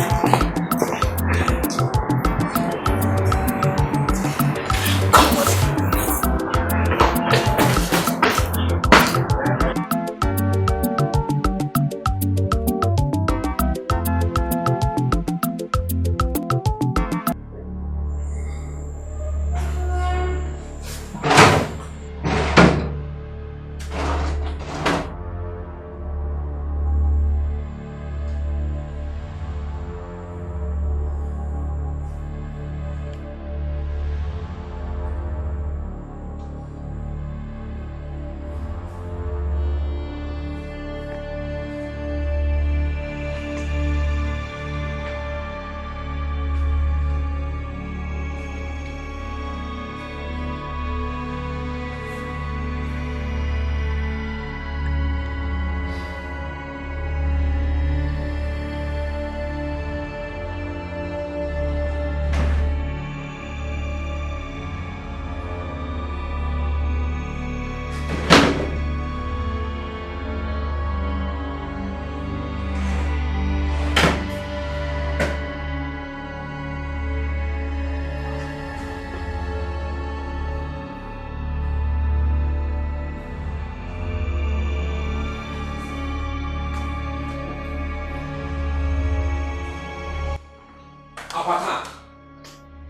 Akwa taa.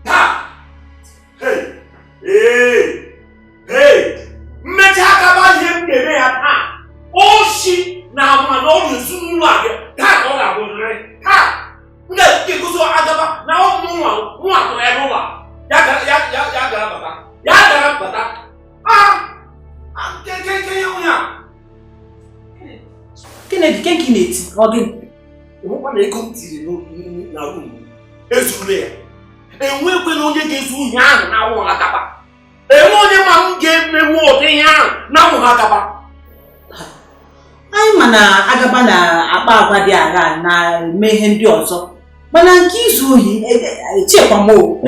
Taa. Hey! Ee! Hey! Mmechi Agaba ihe m ga-eme ya taa. Oshi na ama na ọ na-ezu n'ụlọ a gị. Taa ka ọ ga-abụrịrị. Taa! M ga-egosi Agaba na ọ mụnwa mụnwa tụrụ ya n'ụlọ a. Ya gara ya ya ya gara bata. Ya gara bata. Ah! Ke ke ke ihe nwunye a. Kennedy, ke nke ị na-eti? Ọ gịnị? Enwekwa na ego m tiri na rum ezurula ya. Enwekwela onye ga-ezu ihe ahụ na-awụ Agaba. Enwe onye ma m ga-emenwu ụdị ihe ahụ na-awụ Agaba. Anyị ma na Agaba na-akpa agwa dị agha na-eme ihe ndị ọzọ, mana nke izu ohi echekwa m o.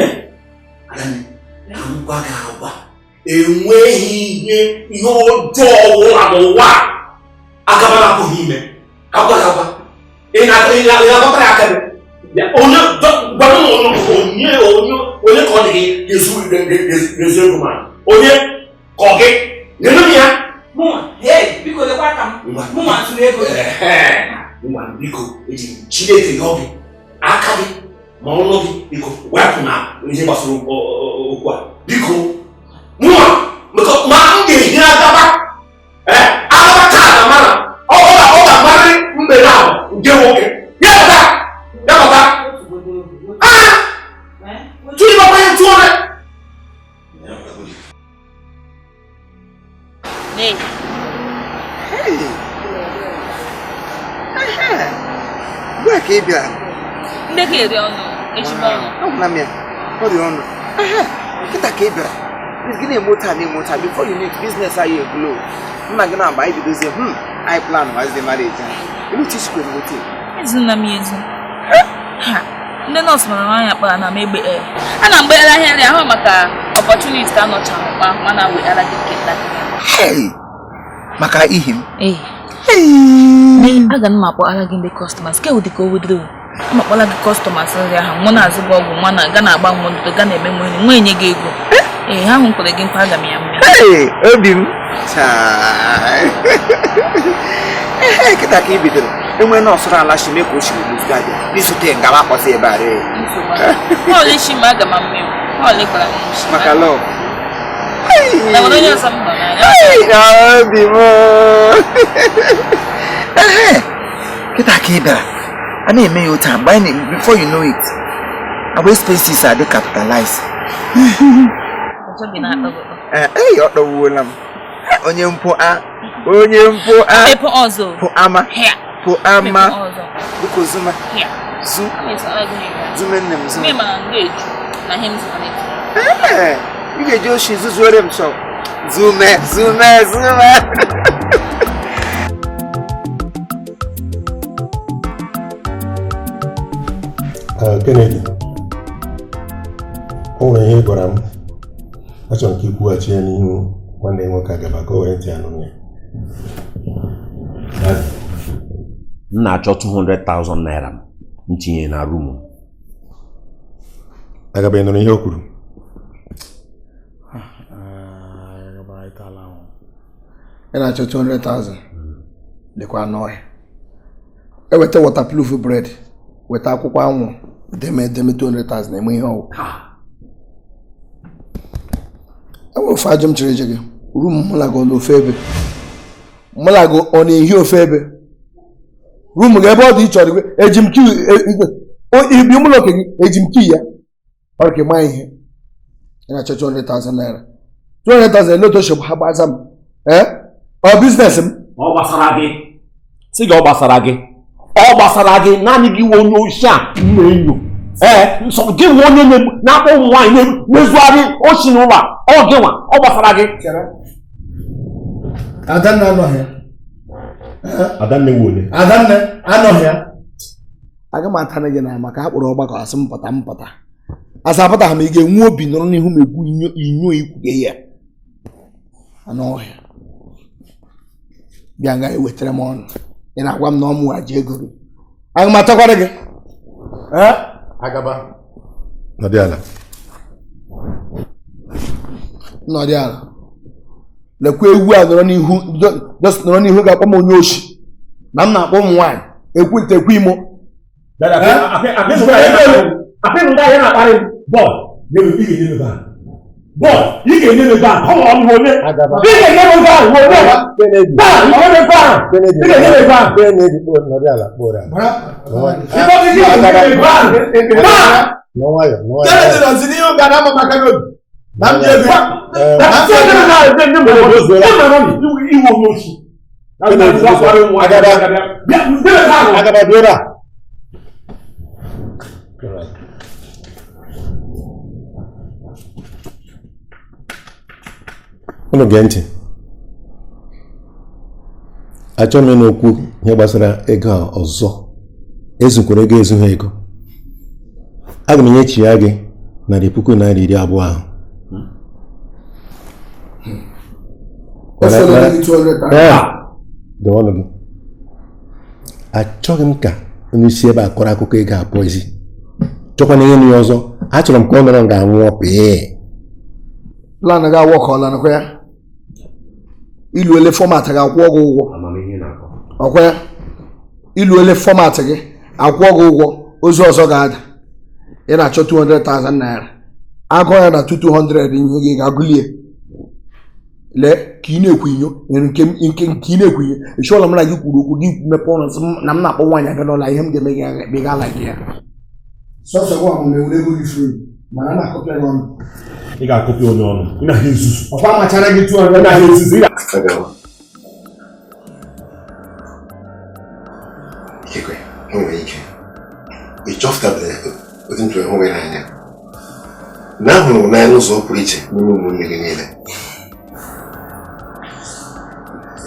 Ka m gwa gị agwa, enweghị ihe ọjọọ ọbụla n'ụwa Agaba na-apụghị ime. Ka m gwa gị agwa, ị na-aghọtara aka gị. Onye gwara m onye onye onye ka ọ dị gị ga-ezu ego ma onye ka ọ gị nyere m ya. Mụnwa, hey, biko lekwa aka m. Mụnwa zuru ego. Ngwa biko, eji m Chineke yọọ gị aka gị ma ọnụ gị biko wepụ na ihe gbasara okwu a biko. Mụnwa ma m ga-ehi Agaba. Agaba taa na mara ọ ga-amarịrị mbe na nke nwoke. Ya bata! Ya bata! Ah! Tụrụ papa ya tụọ ya! Hey. Mgbe ka ị bịara? Ndị ka eri ọnụ, ezigbo ọnụ. Ahụla m ya, ọ dị ọnụ. Nkịta ka ị bịara. Gị na-eme otu a na-eme otu a before you need business anyị eglo. Nna gị na-agba anyị bidozie, anyị plan wazi marriage anyị. Elu chichikwere nweta. Ezu na m ezu. Ha, ndị nọọsụ mara nwaanyị akpara na m egbe e. A na mgbe ahịa nri ahụ maka opportunity ka anọcha mkpa mana weghara gị nke ntakịrị. Hey! Maka ihi m. Ee. Aga m akpọara gị ndị customers ke ụdị ka o wedoro. Ama akpọla gị customers nri ahụ mụ na-azụ gị ọgwụ nwa na ga na-agba nwa ndụ ga na-eme nwa enyi nwa enye gị ego. Ee, ha hụ kwere gị nkwa aga m ya mmịa. Hey, obi m. Chai. Ee, kịta ka ị bidoro. Enwe nọọsụ ala shi mee ka o shiri gbuzga bịa. N'isote nga m akpọsị ebe a ree. Họọlụ isi m aga m mmiri. Họọlụ ịkpara m isi. Maka lọọ. Na nwere onye ọzọ m nọ n'anya. Hey, obi m. Ee, kịta ka ị bịara. A na-eme ya otu a mgbe anyị before you know it, our expenses are decapitalized. Ọzọ gị na-atọ gị ụtọ. Ee, ọ dọwuola m. Onye mpụ a, onye mpụ a. Mmepe ọzọ. Pụ ama. Hịa. Pụ ama. Mmepe ọzọ. Biko zuma. Hịa. Zu. Ama esoro gị ihe. Zume nne m zume. Mme mana m ga-eju na ihe m zụtara eju. Ee, ị ga-eji oshi zuzuore m chọ. Zume, zume, zume. Kennedy, o nwere ihe ị gwara m achọrọ m ka ikwughachi ya n'ihu nwanne nwoke Agaba ka o were ntị ya nụ ya. M na-achọ 200,000 naira m tinye na rum. Agaba, ị nụrụ ihe o kwuru? Ị na-achọ 200,000 lekwa n'ọhịa. Eweta waterproof bread, weta akwụkwọ anwụ, deme deme 200,000 eme ihe ọwụ. Enwere ofe ajọ m chere ije gị, rum mụ na gị ọ n'ofe ebe. Mụ na gị ọ na-ehi ofe ebe. Rum gị ebe ọ dị ịchọrọ igwe, eji m kii ibi mụlọ oke gị, eji m kii ya. Ọ ka ịma ihe. Ị na-achọ 200,000 naira. 200,000 ele otu o si ha gbaza m. Ee? Ọ biznes m? Ọ gbasara gị. Sị gị ọ gbasara gị. Ọ gbasara gị naanị gị nwe onye oshi a m na-enyo. Ee, nsọ gị nwe onye na-akpọ ụmụ nwaanyị na-ezugharị oshi n'ụlọ a. Ọ gị nwa, ọ gbasara gị. Adanne anọghị ya. Adanne nwe onye? Adanne anọghị ya. Aga m atana gị na maka akpụrụ ọgbakọ asị m pụta m pụta. Asa apụta ma ị ga-enwe obi nọrọ n'ihu m egwu inyo ikwuge ya. Anụ ọhịa. Bịa nga ewetara m ọnụ. Ị na-agwa m na ọ mụghaji ego gị. Aga m atakwara gị. Agaba. Nọdị ala. Nọdị ala. Lekwa ewu a nọrọ n'ihu nọrọ n'ihu ga-akpọ m onye oshi. Na m na-akpọ ụmụ nwaanyị. Ekwu nte ekwu imo. Apị nga ya na-akparị m. Bọd, nye m ị ga-enye m ego ahụ. Bọd, ị ga-enye m ego ahụ. Ọ bụ onye. Ị ga-enye m ego ahụ. Onye. Taa, ị ga-enye m ego ahụ. Ị ga-enye m ego ahụ. Ị ga-enye m ego ahụ. Taa! Kennedy nọzi n'ihu ga na ama maka n'obi. Na m nye ego ya. Unu gee ntị. Achọghị m ịnụ okwu ihe gbasara ego a ọzọ. Ezukwara ego ezughị ego. Aga m enyechi ya gị ₦120,000 ahụ. Dee ọnụ gị. Achọghị m ka onye isi ebe a kọrọ akụkọ ego a pụọ ezi. Chọkwana ihe nụ ya ọzọ. Achọrọ m ka ọ nọrọ nga nwụọ pịị. Plan ga-awọkọọla nakwa ya. Ilu ele fọmatị gị akwụọ gị ụgwọ. Ọkwa ya. Ilu ele fọmatị gị akwụọ gị ụgwọ ozu ọzọ ga-ada. Ị na-achọ 200,000 naira. Agụọ ya na 200 ihe gị ga-agụlie. Lee ka ị na-ekwu inyo nke ị na-ekwu inyo. Echọọla m na gị kwuru okwu gị mepe ọnụ sị na m na-akpọ nwaanyị abịa n'ụlọ ihe m ga-eme gị ga ala gị ya. Sọsọ gwa m na ego gị furu mana a na-akọpịa gị ọnụ. Ị ga-akọpịa onye ọnụ. Ị naghị ezuzu. Ọkwa machara gị 200 Ị naghị ezuzu. Ikekwe, o nwere ike. Ị chọpụtabere otu m chọrọ ịhụ gị n'anya. Na ahụrụ m n'anya n'ụzọ pụrụ iche n'ime ụmụnne gị niile.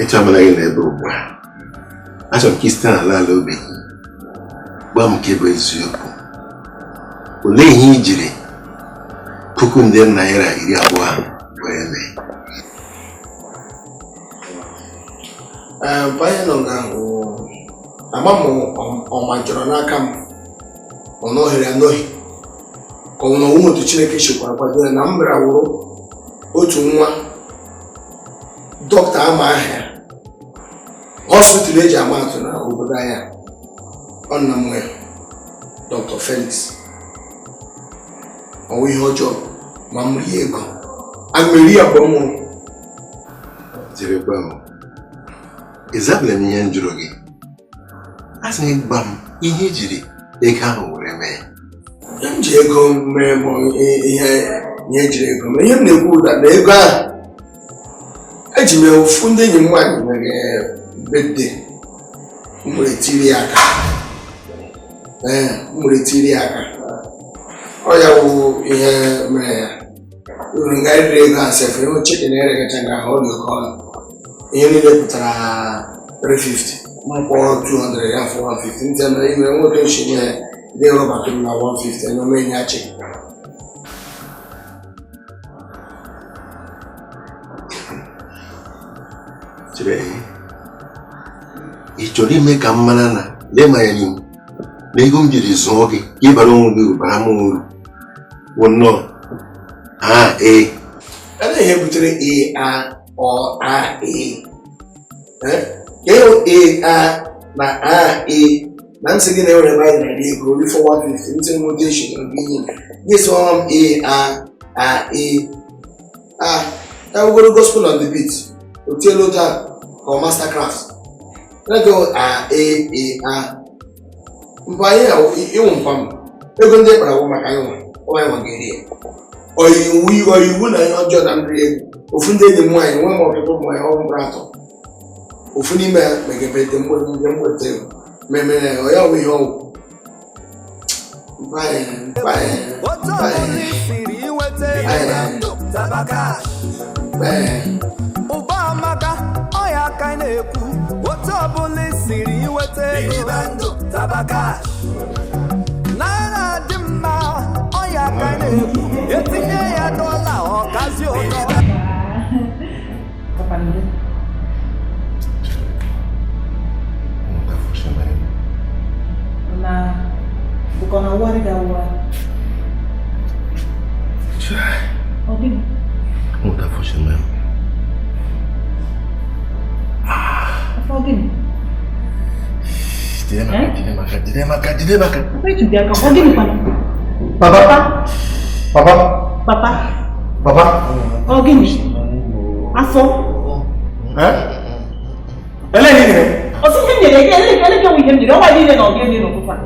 Ịchọ mụ na gị n'ebe ugbu a. Achọrọ m ka ị site n'ala ala obi gị gwa m nke bụ eziokwu. Olee ihe i jiri ₦20,000 ahụ were mee? Mgbe nọ nga ahụ, ama m ọ majọrọ n'aka m, ọ nọghịrị anọghị, ka ọ na ọnwụ otu Chineke chikwara kwado ya na m bịara wụrụ otu nwa dọkịta ama ahịa hospital eji ama atụ na obodo anyị ọ nna m nwe Dr. Felix. Ọnwụ ihe ọjọọ ma m rie ego aga m eri ya mgbe m nwụrụ. Cherekwa m, ịzabere m ihe m jụrụ gị. A sị gị gwa m ihe i jiri ego ahụ were mee. M ji ego mee bụ ihe ejiri ego mee. Ihe m na-ekwu bụ na ego ahụ eji m ofu ndị enyi m nwaanyị nwere birthday m were tiri ya aka. Ee, m were tiri ya aka. Ọ ya wụ ihe mere ya. Uru nga riri ego a sef, ịhụ chicken eregacha nga ahụ ọ dị oke ọnụ. Ihe niile pụtara 350, m kwụọ 200 ya fọ 150. Ntị mere ime nwoke ochi nye ya ndị rọbatụrụ na 150 na ome nye chicken. Chere, ị chọrọ ime ka m mara na lee ma ya n'ihu na ego m jiri zụọ gị ka ịbara onwe gị uru bara m uru wụ nnọọ a e. Ele ihe butere e a ọ a e. Ka e a na a e na nsị gị na-enwere ebe anyị na-eri ego rifọ 150 ntị nwoke eshigoro gị nye gị sị ọrụ m e a a e a ya wugoro gospel on the beat o tiela otu a ka ọ mastercraft ego a e e a mpa anyị ịnwụ mpa m ego ndị kpara wụ maka anyị nwa ọ nwa ga-eri ya oyiwu na ihe ọjọọ na nri ego ofu ndị enyi m nwaanyị nwee m ọtụtụ ụmụ nwaanyị ọ mụrụ atọ ofu n'ime ya megabete mgbe mweta ego memere ya ọ ya bụ ihe ọgwụ ụba amaka ọya ka na-ekwu otu ọbụla isiri inweta ego naira dị mma ọya ka na-ekwu etinye ya dọla ọkazi ụtọ. Jide maka, jide maka. Papa. Papa. Papa. Papa. Ọ gịnị? Afọ. Ele ihe nyere? Ọsị ihe m nyere gị, ele gị ihe m nyere, ọnwa niile na ọ gịnị n'ụtụtụ a.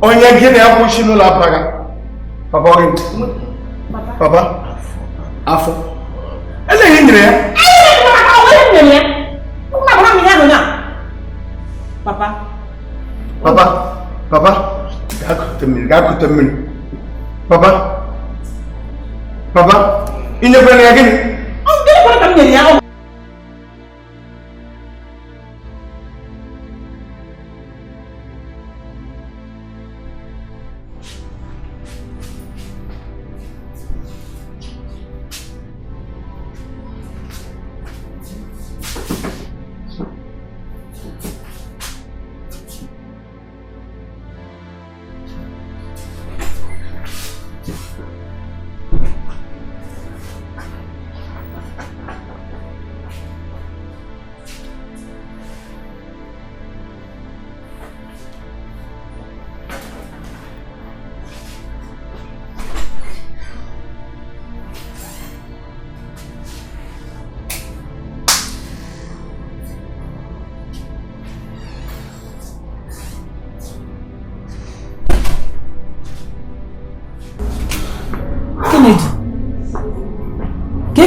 Onye gị na-akwụsị n'ụlọ apụraga. Papa ọ gịnị? Papa. Afọ. Ele ihe nyere ya? Ọ ihe m nyere ya. Ọ na-agwara m ihe ahụ na. Papa. Papa. Papa. Gaa kute mmiri, gaa kute mmiri. Papa. Papa. Ị nyekwara ya gịnị? Ọ gịnị kwara ka m nyere ya?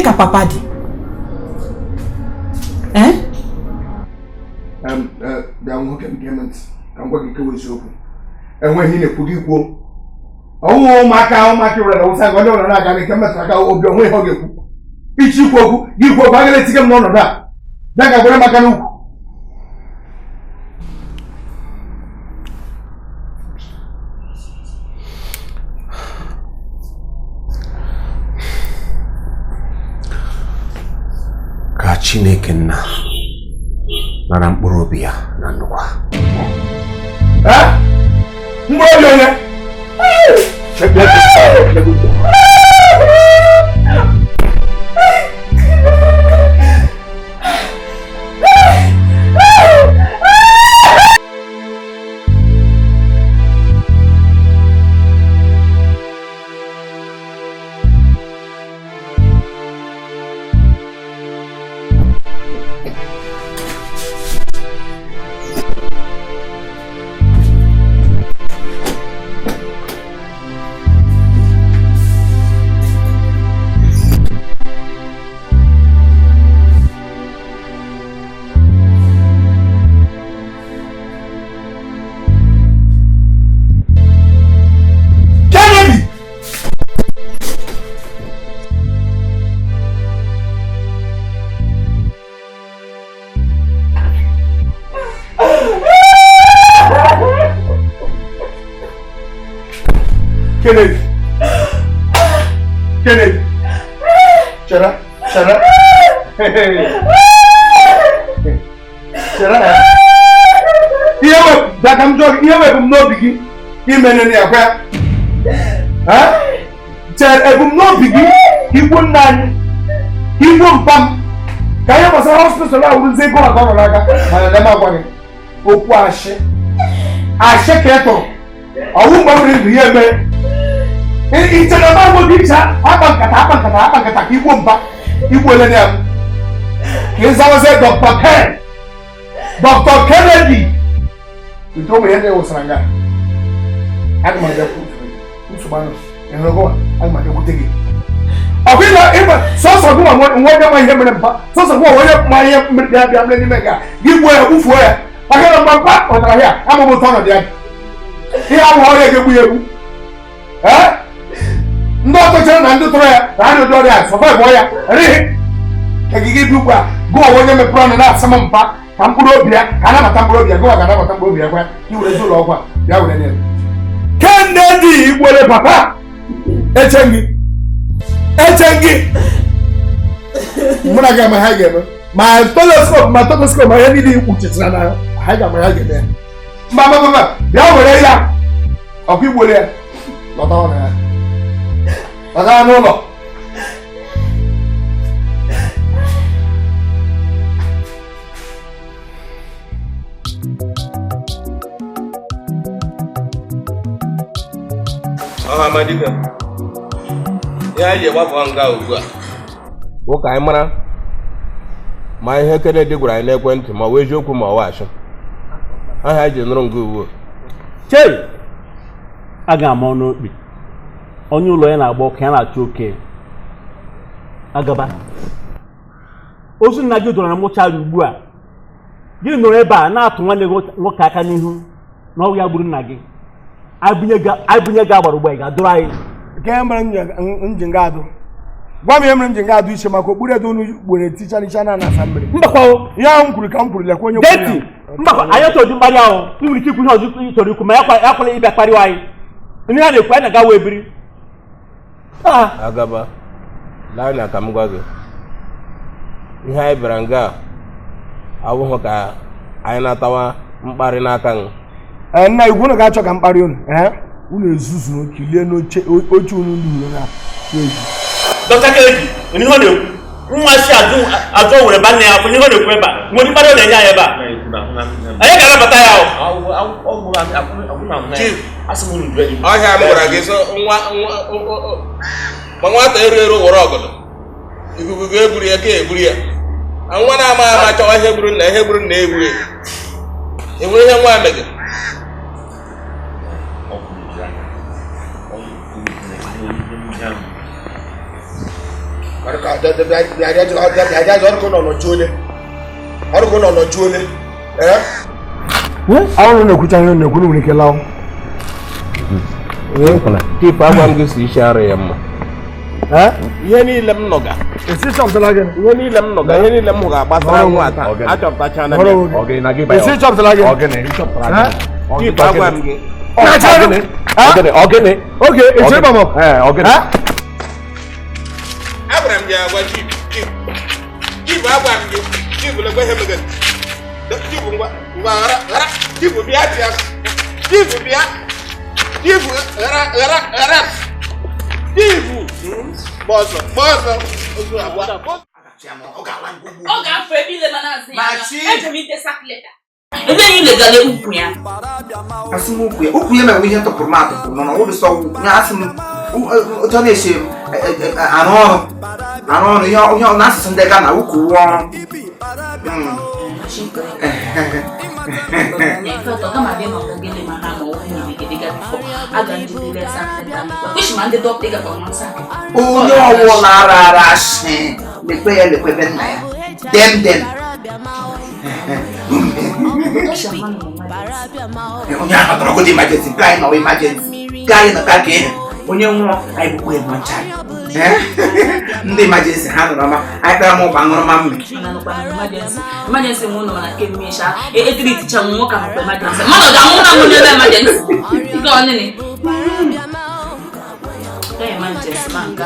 Ka papa dị? Eh? Bịa nwoke m gee m ntị ka m gwa gị kewa eziokwu. Enweghị na-ekwu gị kwuo. Ọnwụ ụmụaka were na wụsa onye ọbụla na-aga n'ike mmetụrụ aka obi onwe ihe ọ ga-ekwu. Ichi ikwu okwu gị kwuo okwu agaghị etinye m n'ọnọdụ a. Bịa ka gwere m aka n'ukwu. Ka Chineke nna nara mkpụrụ obi ya na ndokwa. Mkpụrụ obi onye? Kennedy. Kennedy. Chere, chere. Chere. Ihe wepụ m jụọ gị, ihe wepụ m n'obi gị imenene ya kwa. Ha? Chere ebumnobi gị igbu nna anyị, igbu mpa m. Ka ihe gbasara hospital a wụrụzie ego maka ọ nọ n'aka, mana na m agwa gị okwu ashị. Ashị ka ị tụrụ. Ọwụ mgbe mmiri ndụ ya eme. Ichere ma nwe gị icha akpa nkata ka igbuo mba igbuo ele ya ka ịzawazie Dr. Ken Dr. Kennedy ite ụmụ ihe ndị wụsara nga aga m abịa nsogbu anụ ịhụrụ gụwa aga m abịakwute gị ọkụ ịma sọsọ gụwa nwa onye ma ihe mere mpa sọsọ gụwa onye ma ihe mere bịa bịa mere n'ime nga gị gbuo ya gbufuo ya maka na mgbe mpa pụtara ya amụmụ ụtọ ọnọdụ ya ihe ahụ ọrịa ga-egbu ya egbu. Ndị ọtọchere na ndị tụrụ ya na ha na-ụdị ọrịa sọvaịvụ ya rịghị ka gị gị ugbu a gụwa onye mepere ọnụ na-asị m mpa ka mkpụrụ obi ya ka anabata mkpụrụ obi ya gụwa ga-anabata mkpụrụ obi ya gwa ka i were ụlọ ọgwụ a bịa were nye Kennedy igwere papa eche gị mụ na gị ama ha ga-eme ma teleskop ma ihe niile ikpuchichara na ha ga-ama ha ga-eme ya mba mba mba bịa were ya ọkụ igbere ya lọtawa na ya lọtawa n'ụlọ. Ọhamadike, ihe anyị ji gbapụ nga ugbu a bụ ka anyị mara ma ihe Kennedy gwara anyị n'ekwentị ma ọ bụ eziokwu ma ọ bụ asị. Aha anyị ji nụrụ nga ugbu a. Chei! A ga-ama ọnụ okpi. Onye ụlọ ya na-agba ọkụ ya na-achụ oke. Agaba. Ozu nna gị dọrọ na mụchara ugbu a. Gị nọrọ ebe a na-atụ nwanne gị nwoke aka n'ihu na ọwụ ya gburu nna gị. Abụnye gị agbara ugbu a, ị ga-adụrụ anyị. Nke mere m ji nga adụ. Gwa m ihe mere m ji nga adụ iche maka okpuru edo unu gbere ticharicha na anasa mmiri. Mbakwa ihe ahụ m kwuru ka m kwuru lekwa onye kwuru ya. Deti! Mbakwa anyị chọrọ ụdị mkparị ahụ. Ị nwere ike ikwu ihe ọzọ ị chọrọ ikwu ma ya kwala ịbịa kparịwa anyị. Ndị ha na-ekwu anyị na-aga wee biri. Agaba, lee anya ka m gwa gị. Ihe anyị bịara nga abụghị ka anyị natawa mkparị n'aka gị. Nna igwe unu ga-achọ ka mkparị unu. Unu ezuzu kilie n'oche oche unu ndị na eji. Dọkịta Kennedy, onye ihe ọ na-ekwu? Nwa si ajụ were ba nne ya onye ihe ọ na-ekwu ebe a? Nwere mkparị ọ na-enye anyị ebe a? Anyị ga-anabata ya o. Ọhịa m gwara gị sọ nwa ma nwata eru eru were ọgọdọ ikuku ga-eburu ya ka eburu ya. Nwa na-ama ama chọwa ihe gburu nna ihe gburu nna egburu ya. Enwere ihe nwa mere. Ahụrụ na-ekwucha ihe na-ekwu nwere ike lawa. Chief, agwa m gị si isi arụ ya mma. Ihe niile m nọga. Ihe niile m nọga, ihe niile m hụ ga-agbasara nwa taa. Achọpụtachana m ya. Chief, agwa m gị. Oge, echere m. Agwara m gị agwa Chief, Chief. Chief, agwa m gị. Chief, lekwa ihe megere. Chief, ngwa, ngwa, ghara, ghara. Chief, bịa bịa. Chief, bịa. Chief, ghara, ghara, ghara. Chief. Gbọsọ, gbọsọ. Ozu agwa. Ọ ga-afọ ebe ile mana azụ ya. Eji m ite sak leta. Ebe niile gara ukwu ya. Asị m ukwu ya. Ukwu ya mere ihe tụpụrụ m atụpụ nọ na ọwụrụ sọ ukwu. Ya asị m otu ọ na-esi arụ ọrụ. Arụ ọrụ ihe n'asụsụ ndị Ghana ukwu ọrụ. Onye ọwụla ara ara asị lekwe ya lekwe be nna ya. Dem dem. Onye ahụ tọrọ godi emergency, nke anyị nọwa emergency, nke anyị nọ ka ka ihe. Onye nwụọ anyị bụkwa ebe ncha. Ndị emergency ha nọrọ ma anyị kpara m ụgba ṅụrụma mmiri. Emergency m ụlọ mana nke mmesha etiriticha m nwoke ahụ emergency. Mmadụ ga-anwụ na nwunye ebe emergency. Nke ọnịnị. Emergency ma nke a.